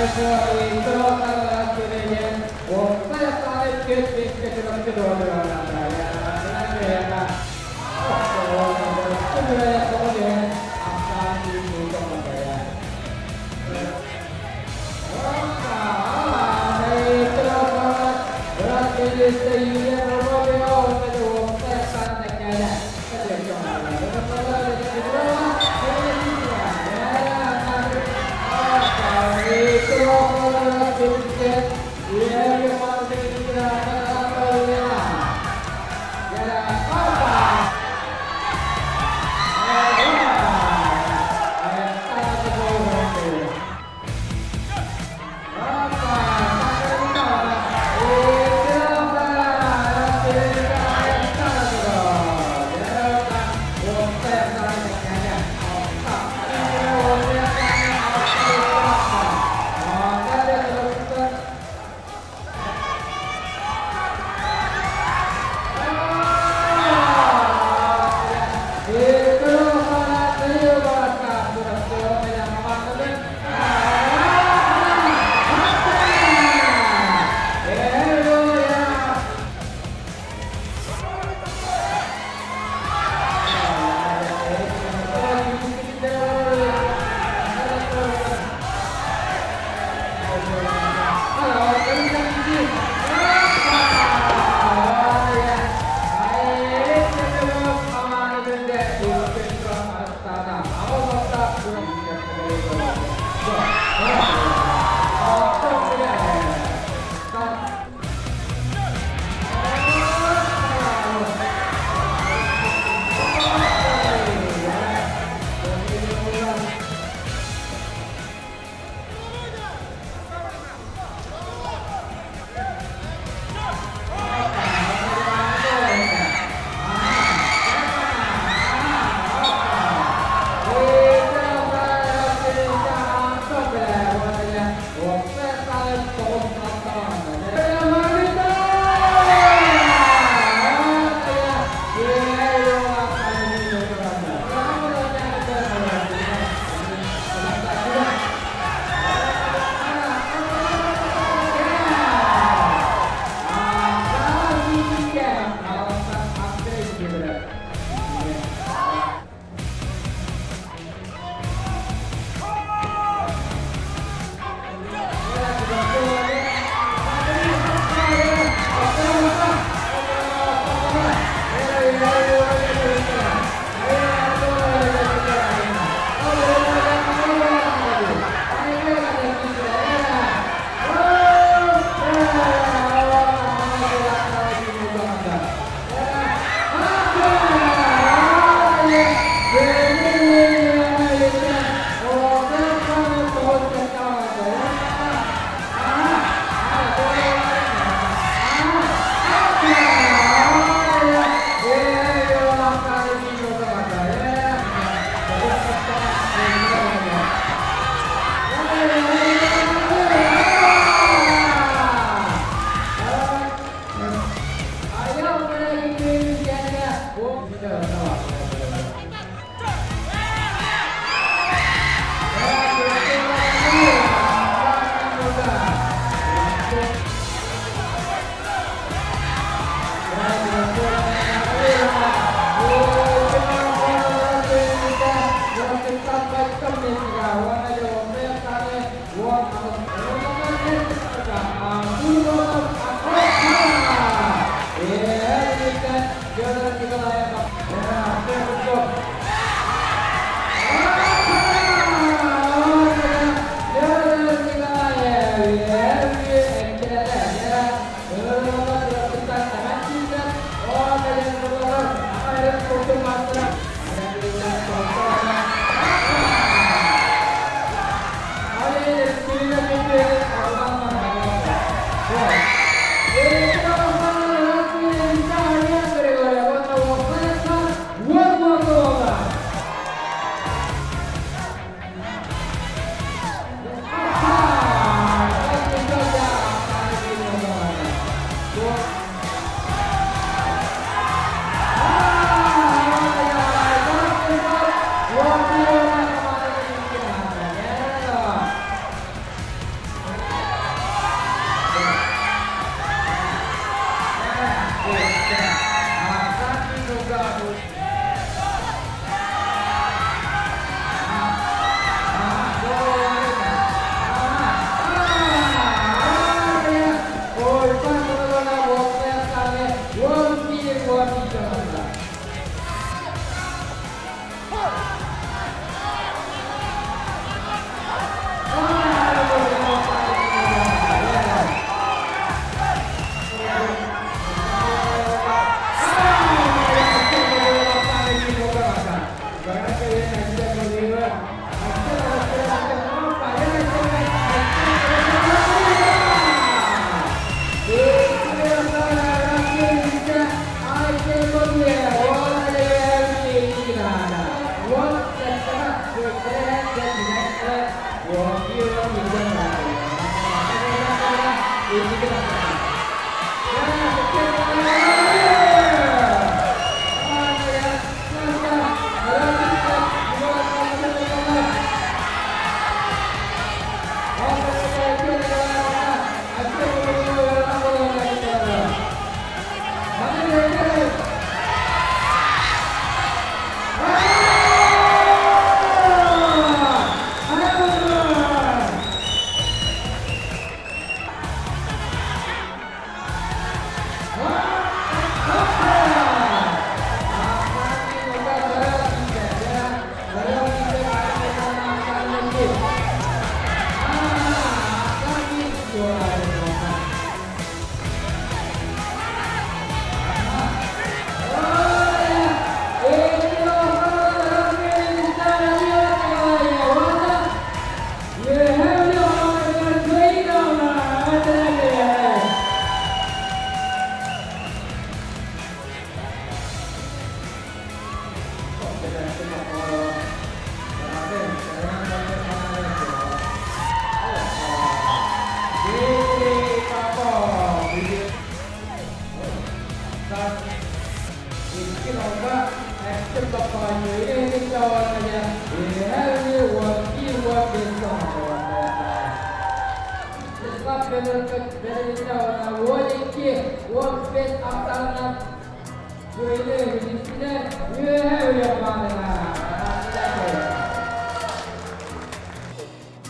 Yeah.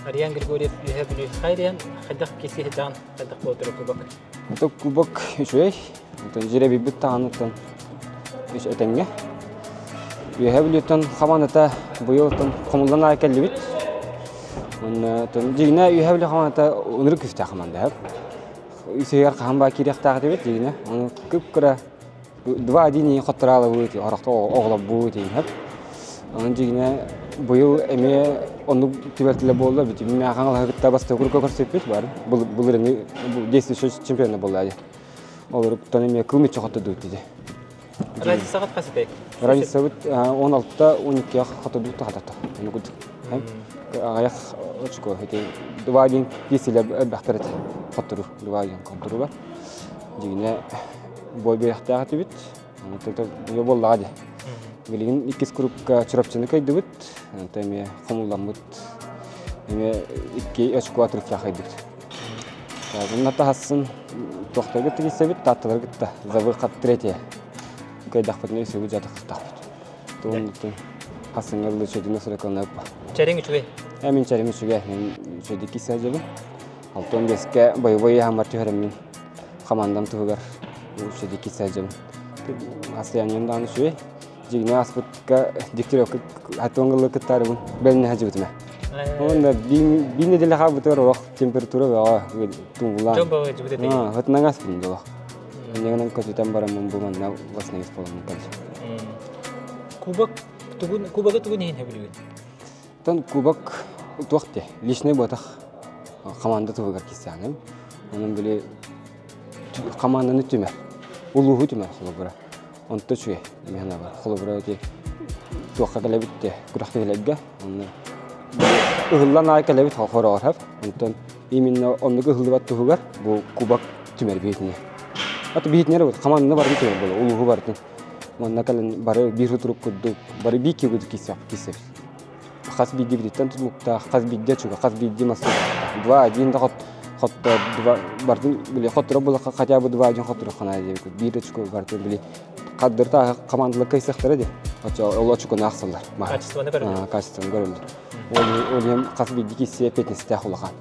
Ариан Григорьев Үөһээ Бүлүү хайрыан хайдах киси даан хайдах буолтура кубок. Это кубок үчүгэй. Оттон жиребийбит таҕаныттан үс этэҥҥэ. Үөһээ Бүлүүттэн хамаандата быйыл оттон хомуллан аҕай кэллибит. Уонна дьиҥинэ Үөһээ Бүлүү хамаандата ынырык күүстээх хамаанда. Үсүһүгэр хаһан баа киириэхтээх этибит дьиҥинэ. Ону кып-кыра 2-1 хоттораалабыт, орохто оҕолорбут иһэр. Онон дьиҥинэ быйыл эмиэ оннук түбэлтэлэр буолла. Бүтүн Хаҥалаһы кытта бастакы курга көрсүппүт бар. Былырыҥҥы действующий чемпиона буолла. Олоруктан эмиэ кыл мүччү хоттордубут диде. Разницаҕыт хас этэй? Разницабыт 16-12 хоттордубут хатата. Ону курдук. Аҕыйах очко ити 2-1 киирсилэр элбэхтэр этэ. Хотторуу 2-1 хотторуу бар. Дьиҥинэ бой биэрэхтээх этибит. Онон буоллаҕа дии. Билигин иккис курукка Чурапчыны кыайдыбыт. Онтон эмиэ хомулламмыт. Эмиэ икки очко отрывтаах кыайдыбыт. Онно таһассын туохтарга тигисэбит, таатталарга кытта за выход третье. Кыайдахпытына үсүгү дьатахтахпыт. Тугун хассыҥҥа ыллы чөдүнэ сырыкалына Чэриҥ үчүгэй. Мин чэрим үчүгэй. Мин үчүгэй кисэ дьабын. Алтон бэскэ боевой яһаммар түһэрэммин командам туһугар үчүгэй кисэ дьабын. Асыянием даҕаны үчүгэй. Дьиҥнэ аспытка Дегтяревка хатыангылы кыттаарыбын бэлинэ хажыбытыма. Онда би неделя хаабытыгар олох температура бөҕө тунгулаан. Дьон бөҕө дьыбыт этэ. Хытынан аспын олох. Иннегенен көтүтэн бараммын бу манна восстановить боломун кэлдим. Кубок тугун кубогы тугун иһин хөбүлүүгүн? Тон кубок туох те личный буотах команда туһугар киссааным. Онон били команданы түмэр, улууһу түмэр холобура. Онто үчүгэй миһана бар. Холобура ити туохха кэлэбит те күрэхтэһилэргэ онно ыһыллан аай кэлэбит хороҕор Онтон именно оннук ыһыллыбат туһугар бу кубок түмэр биһитине. Аты биһитинер бут команданы барын түмэр була улууһу бартын. Манна кэлэн бары биир утурук курдук бары биир киһи киссэп киссэбит. Хас биирдии тутулуктаах, хас биирдии чуга, хас биирдии мас 2-1 да хотто два бартын били хотторо була хотя бы 2-1 хотторо хана диэбит. Биир очко бартын били каддырта командалар кайсахтара ди. Очо ол очко нахсаллар. Качествоны көрөллөр. Качествоны көрөллөр. Ол ол ем хас биирдии киссэ петнестээх улахан.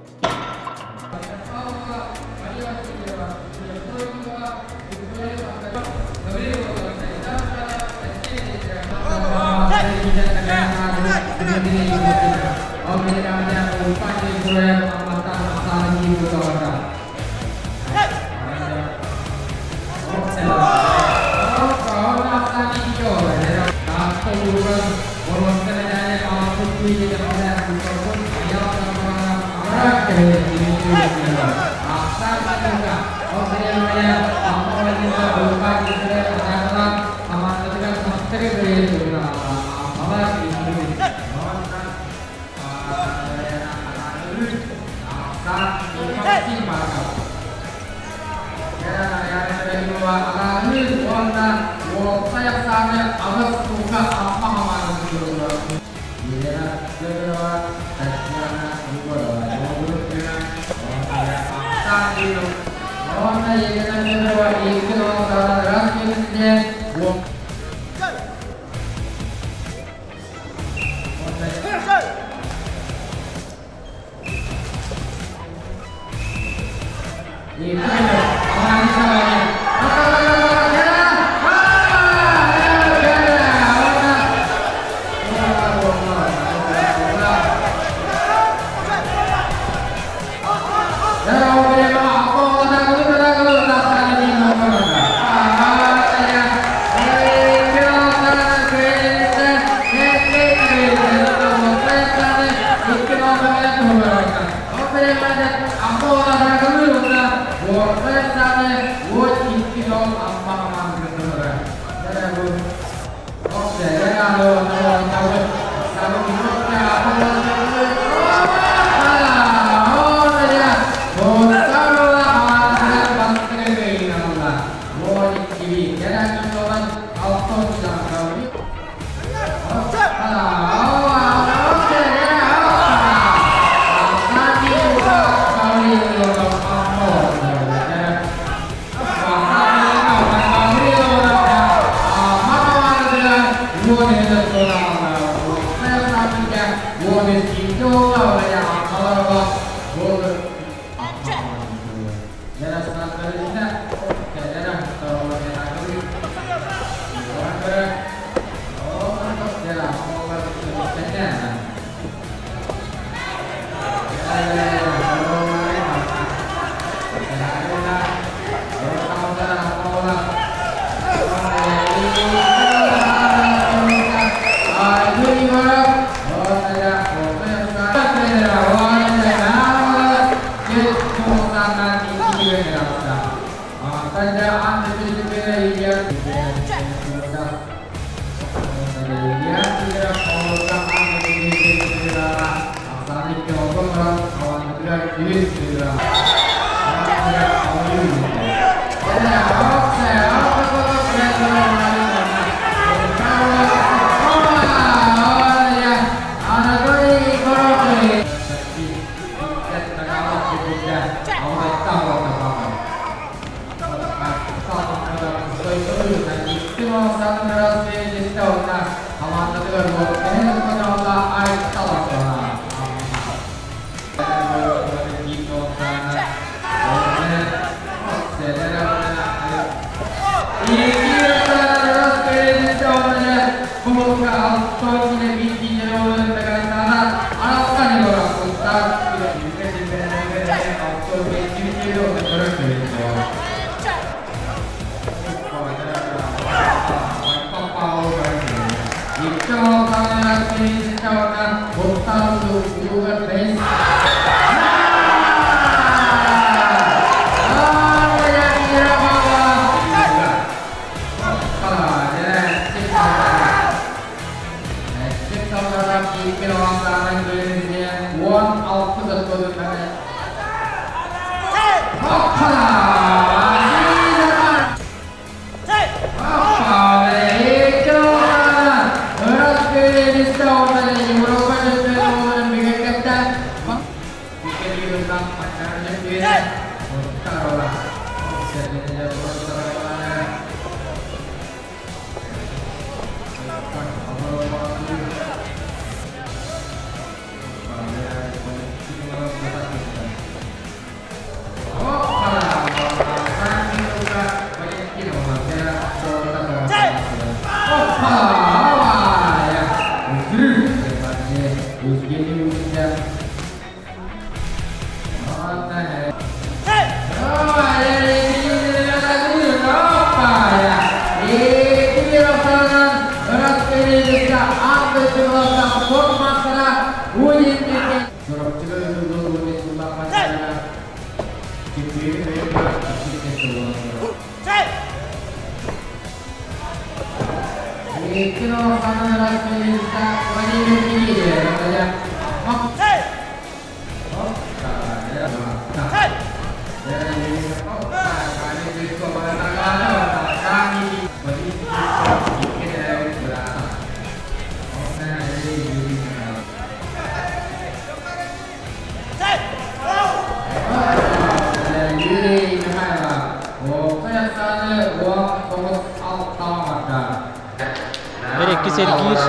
Сэргиир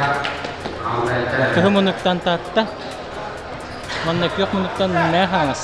кыһы мунуктан Таатта. Манна күөх мунуктан Мэҥэ Хаҥалас.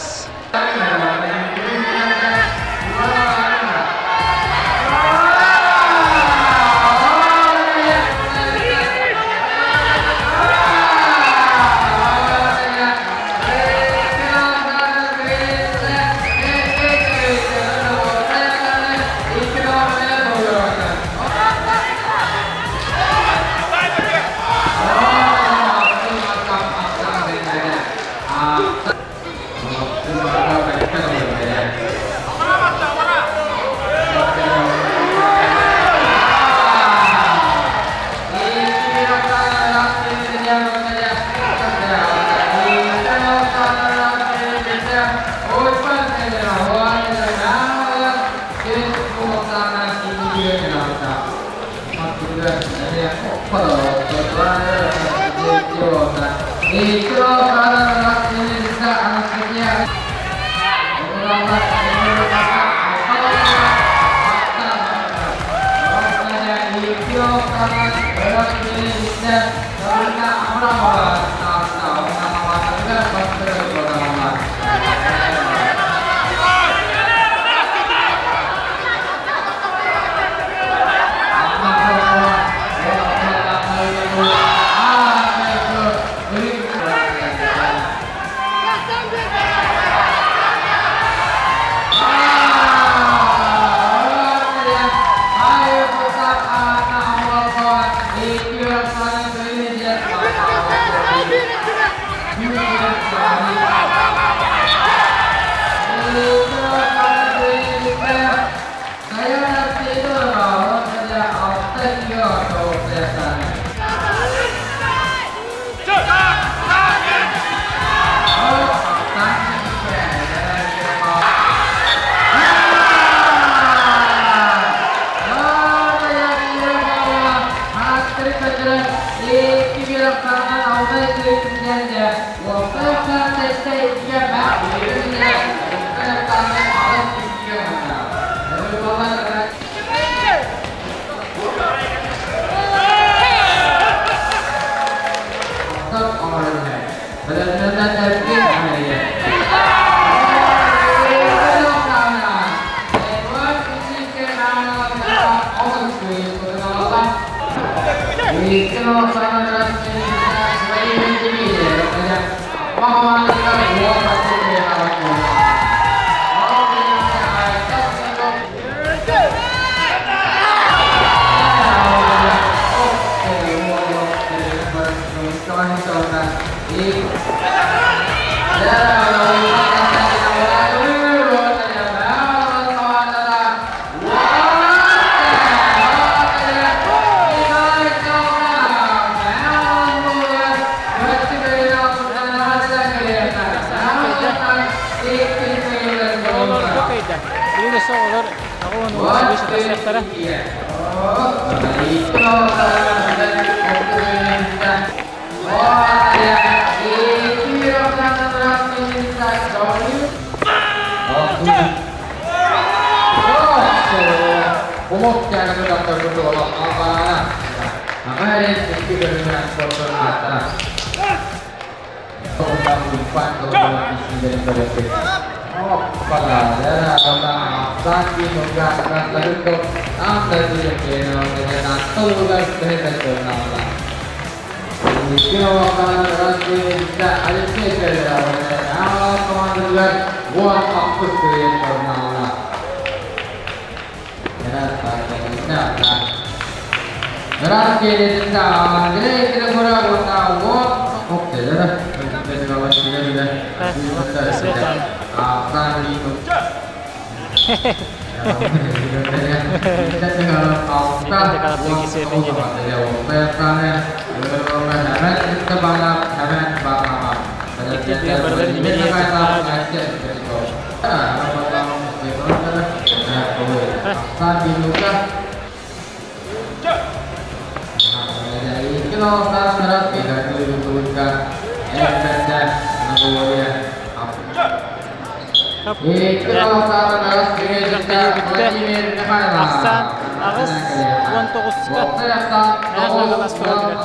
89-ка Хаҥалас туһатыгар.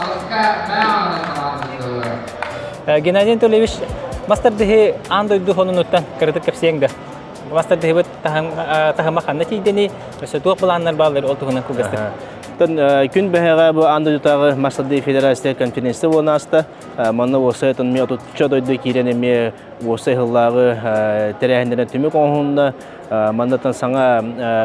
Геннадий Анатольевич, мастардыһы аан дойду хонунуттан кыратык кэпсиэҥ да. Мастардыһыбыт таһыма ханна тиийдэний, өссө туох былааннар бааллар ол туһунан кылгастык. Күн бэһэҕэ бу аан дойдутааҕы мастардыы федерация конференция буолан ааста. Манна уопсай отон отучча дойду киирэн эмиэ уопсай сыллааҕы тэрээһиннэрин түмүк оҥоһунна. Маннатан саҥа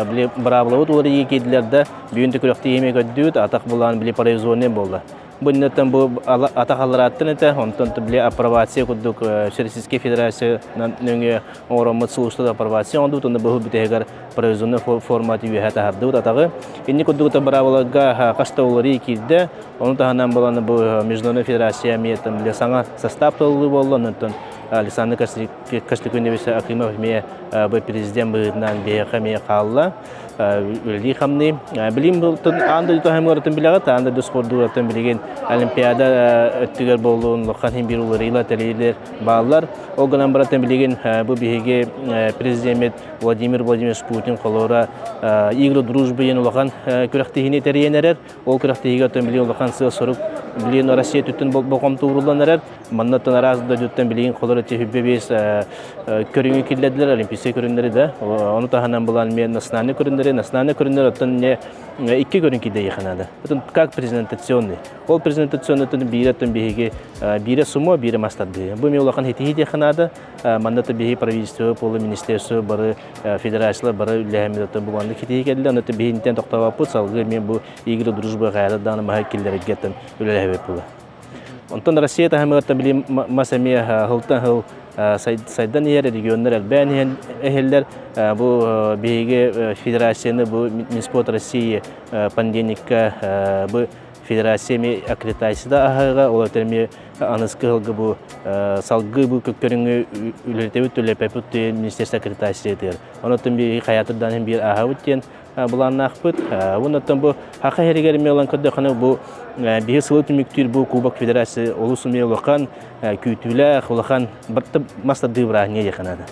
били быраабылабыт уларыйыы киирдилэр да, бүгүн күрэхтии эмиэ көрдүүт, атах булаан били парализованный буолла. Бу иннеттэн бу атах алларааттан этэ, онтон били апробация курдук Всероссийская Федерация нөҥүө оҥороммут сыл устата апробация оҥордубут, онно быһыл бүтэһигэр парализованный формат үөһэ таһардыбыт атаҕы. Инни курдук быраабыларга хаста уларыы киирдэ, ону таһынан баланы бу Международная федерация эмиэ там били саҥа состав толлуу буолла, онтон Александр Костякунович Акимов эмиэ бу президент быһыытынан биһиэхэ эмиэ хаалла үлэлии хамныы. Билим бултун аан дойду таһымыгар билэҕит, аан дойду спордугар билигин Олимпиада өттүгэр буолуун улахан хин биир уларыйыла тэрийилэр бааллар. Ол гынан баран билигин бу биһиги президеммит Владимир Владимирович Путин холоро Игры дружбы диэн улахан күрэхтэһиини тэрийэн эрэр. Ол күрэхтэһиигэ оттон билигин улахан сыал-сорук билигин Россия өттүттэн болҕомто ууруллан эрэр. Манна араас дойдуттан билигин холор түһүбэ биэс көрүҥү киллэрдилэр, олимпийскай көрүҥнэри да. Ону таһынан булан мен национальный көрүҥнэри, национальный көрүҥнэр оттон не икки көрүҥ киирдэ надо. Это как презентационный. Ол презентационный биирэ оттон биһиги биирэ сумо, биирэ мастарды. Бу мен улахан хитиһи диэхэ наада. Манна биһиги правительство, полу министерство бары федерациялар бары үлэһэммит оттон бу маннык хитиһи кэллэ. Аны биһинтэн тохтообоппут салгыы мен бу игры дружбы хайада дааны маһа киллэрэргэ үлэлэһэбит була. Онтон Россия таһымыгар били мас эмиэ сылтан сыл сайдан иһэр регионнар элбээн иһэн эһэллэр. Бу биһиги федерацияны бу Минспорт России понедельникка бу федерация эми аккредитацияда аһыга, ол эмиэ аныскы сылга бу салгыы бу көрүҥү үлэлэтэбит үлэпэппит министерство аккредитациятыгар. Онон биһиги хаятырдан биир аһабыт диэн былааннаахпыт. Оннуттан бу хаха хэригэр эмиэ ылан көрдөххүнэ бу биһи сылы түмүктүүр бу Кубок Федерация олус эмиэ улахан күүтүүлээх, улахан мастардыы бырааһынньыга диэххэ наада.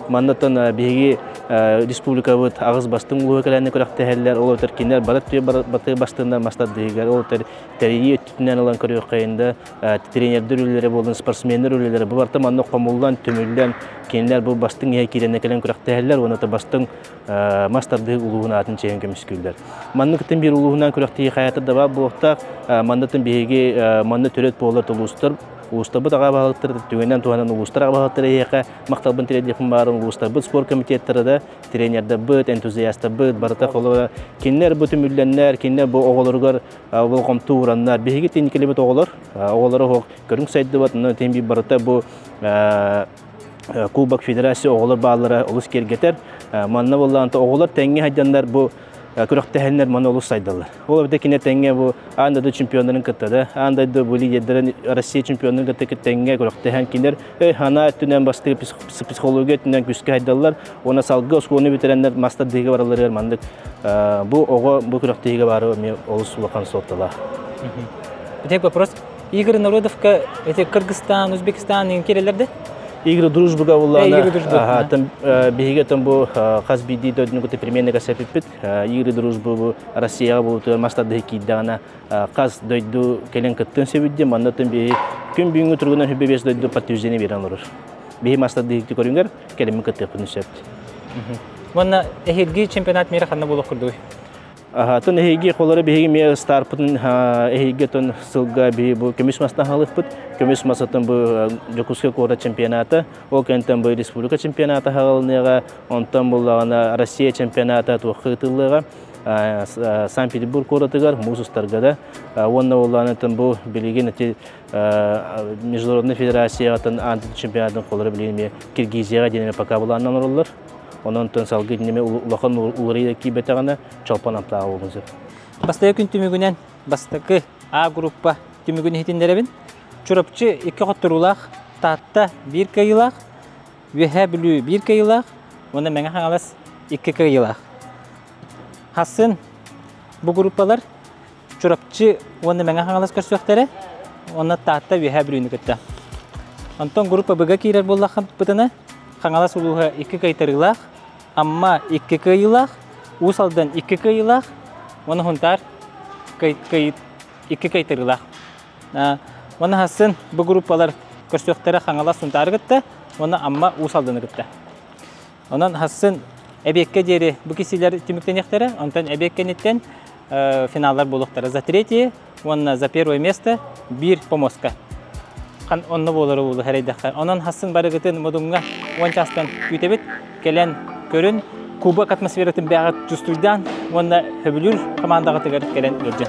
Маннаттан биһиги республикабыт аҕыс бастыҥ улууһа кэлэнни күрэхтэһэллэр, ол өтөр кинилэр бары баты бастыҥнар мастардыыгар, ол өтөр тэрийии өттүнэн ылан көрүөххэйин да тренердэр үлэлэрэ буоллун, спортсменнар үлэлэрэ бу барыта манна хомуллан, түмүллэн, кинилэр бу бастыҥ иһэ киирэннэ кэлэн күрэхтэһэллэр уонна бастыҥ мас тардыһык улууһун аатын чэйэн көмүскүүллэр. Манныктан биир улууһунан күрэхтии хайата да баар буолуохтаах. Маннаттан биһиги манна төрөт буолар улуустар улуустарбыт аҕа баһылыктар түгэнэн туһанан улуустар аҕа баһылыктара эһиэхэ махталбын тириэрдиэхпин баарын улуустарбыт спорт комитеттара да тренердарбыт, энтузиастарбыт барыта холобура кинилэр бу түмүллэннэр, кинилэр бу оҕолоругар болҕомто уураннар. Биһиги тиникилибит оҕолор, оҕолоро көрүҥ сайдыбат, онон тиһин барыта бу Кубок Федерация оҕолор бааллара олус киэргэтэр. Манна буоллаҕына оҕолор тэҥҥэ сылдьаннар бу күрэхтэһэннэр манна олус сайдаллар. Ол эбэтэр кинилэр тэҥҥэ бу аан дойду чемпионнарын кытта да, аан дойду бу лидердэрин Россия чемпионнарын кытта тэҥҥэ күрэхтэһэн кинилэр өй-санаа өттүнэн бастыыр психология өттүнэн күүскэ сайдаллар. Уонна салгыы оскуоланы бүтэрэннэр мастардыыга баралларыгар маннык бу оҕо бу күрэхтэһиигэ баары эмиэ олус улахан суолталаах. Итак, вопрос. Игорь Народовка эти Кыргызстан, Узбекистан кирелер да? Игры дружбыга буллаана. Игры дружбы. Там биһиги там бу хас биирдии дойдуну кытта примерно кэсэпиппит. Игры дружбы бу Россияга буолутугар мастардыһы киирдэҕинэ хас дойду кэлэн кыттын сөбүдде манна тын биһи күн бүгүҥҥү туругунан хүббэ бес дойду подтверждение берен олорор. Биһи мастардыһы көрүҥэр кэлэммин кыттыахпын сөп. Манна эһиилги чемпионат мира ханна буолуох курдугуй? Тон эһиги холоро биһиги мие старпытын эһиги тон сылга биһи бу көмүс мастан халыппыт. Көмүс масатын бу Дьокуускай куорат чемпионата, ол кэнтэн бу республика чемпионата хагалыныга, онтон буллагана Россия чемпионата туохха ытыллыга. Санкт-Петербург куоратыгар муус устарга да уонна буллаанытын бу билигин эти международный федерациятын анти чемпионатын холоро билигин Киргизияга диэн пока булааннан олороллор. Онон тон салгыы неме улахан уларыйа киибэтэҕинэ чолпон аптааҕа буолуон сөп. Бастакы күн түмүгүнэн бастакы А группа түмүгүн иһитиннэрэбин. Чурапчы икки хотторуулаах, Таатта биир кыайыылаах, Үөһээ Бүлүү биир кыайыылаах уонна Мэҥэ Хаҥалас икки кыайыылаах. Хасын бу группалар Чурапчы уонна Мэҥэ Хаҥалас көрсүөхтэрэ уонна Таатта Үөһээ Бүлүүнү кытта. Онтон группа Б-га киирэр буоллахпытына Хаҥалас улууһа икки кыайтарыылаах, Амма икки кыайыылаах, Уус Алдан икки кыайыылаах, Уонна Хунтаар икки кыайтарыылаах. Уонна хасын бу группалар көрсүөхтэрэ Хаҥалас Сунтаары кытта уонна Амма Уус Алданы кытта. Онон хасын эбиэккэ диэри бу кисилэр түмүктэниэхтэрэ, онтон эбиэк кэнниттэн финаллар буолуохтара. За третье уонна за первое место биир помоска. Хан онно буолары буолу хэрэйдэххэ. Онон хасын барыгытын модуҥҥа уон чаастан күүтэбит. Кэлэн көрүн, кубок атмосфератын бэҕэт чувствуйдаан уонна хөбүлүүр командаҕытыгар кэлэн ыалдьын.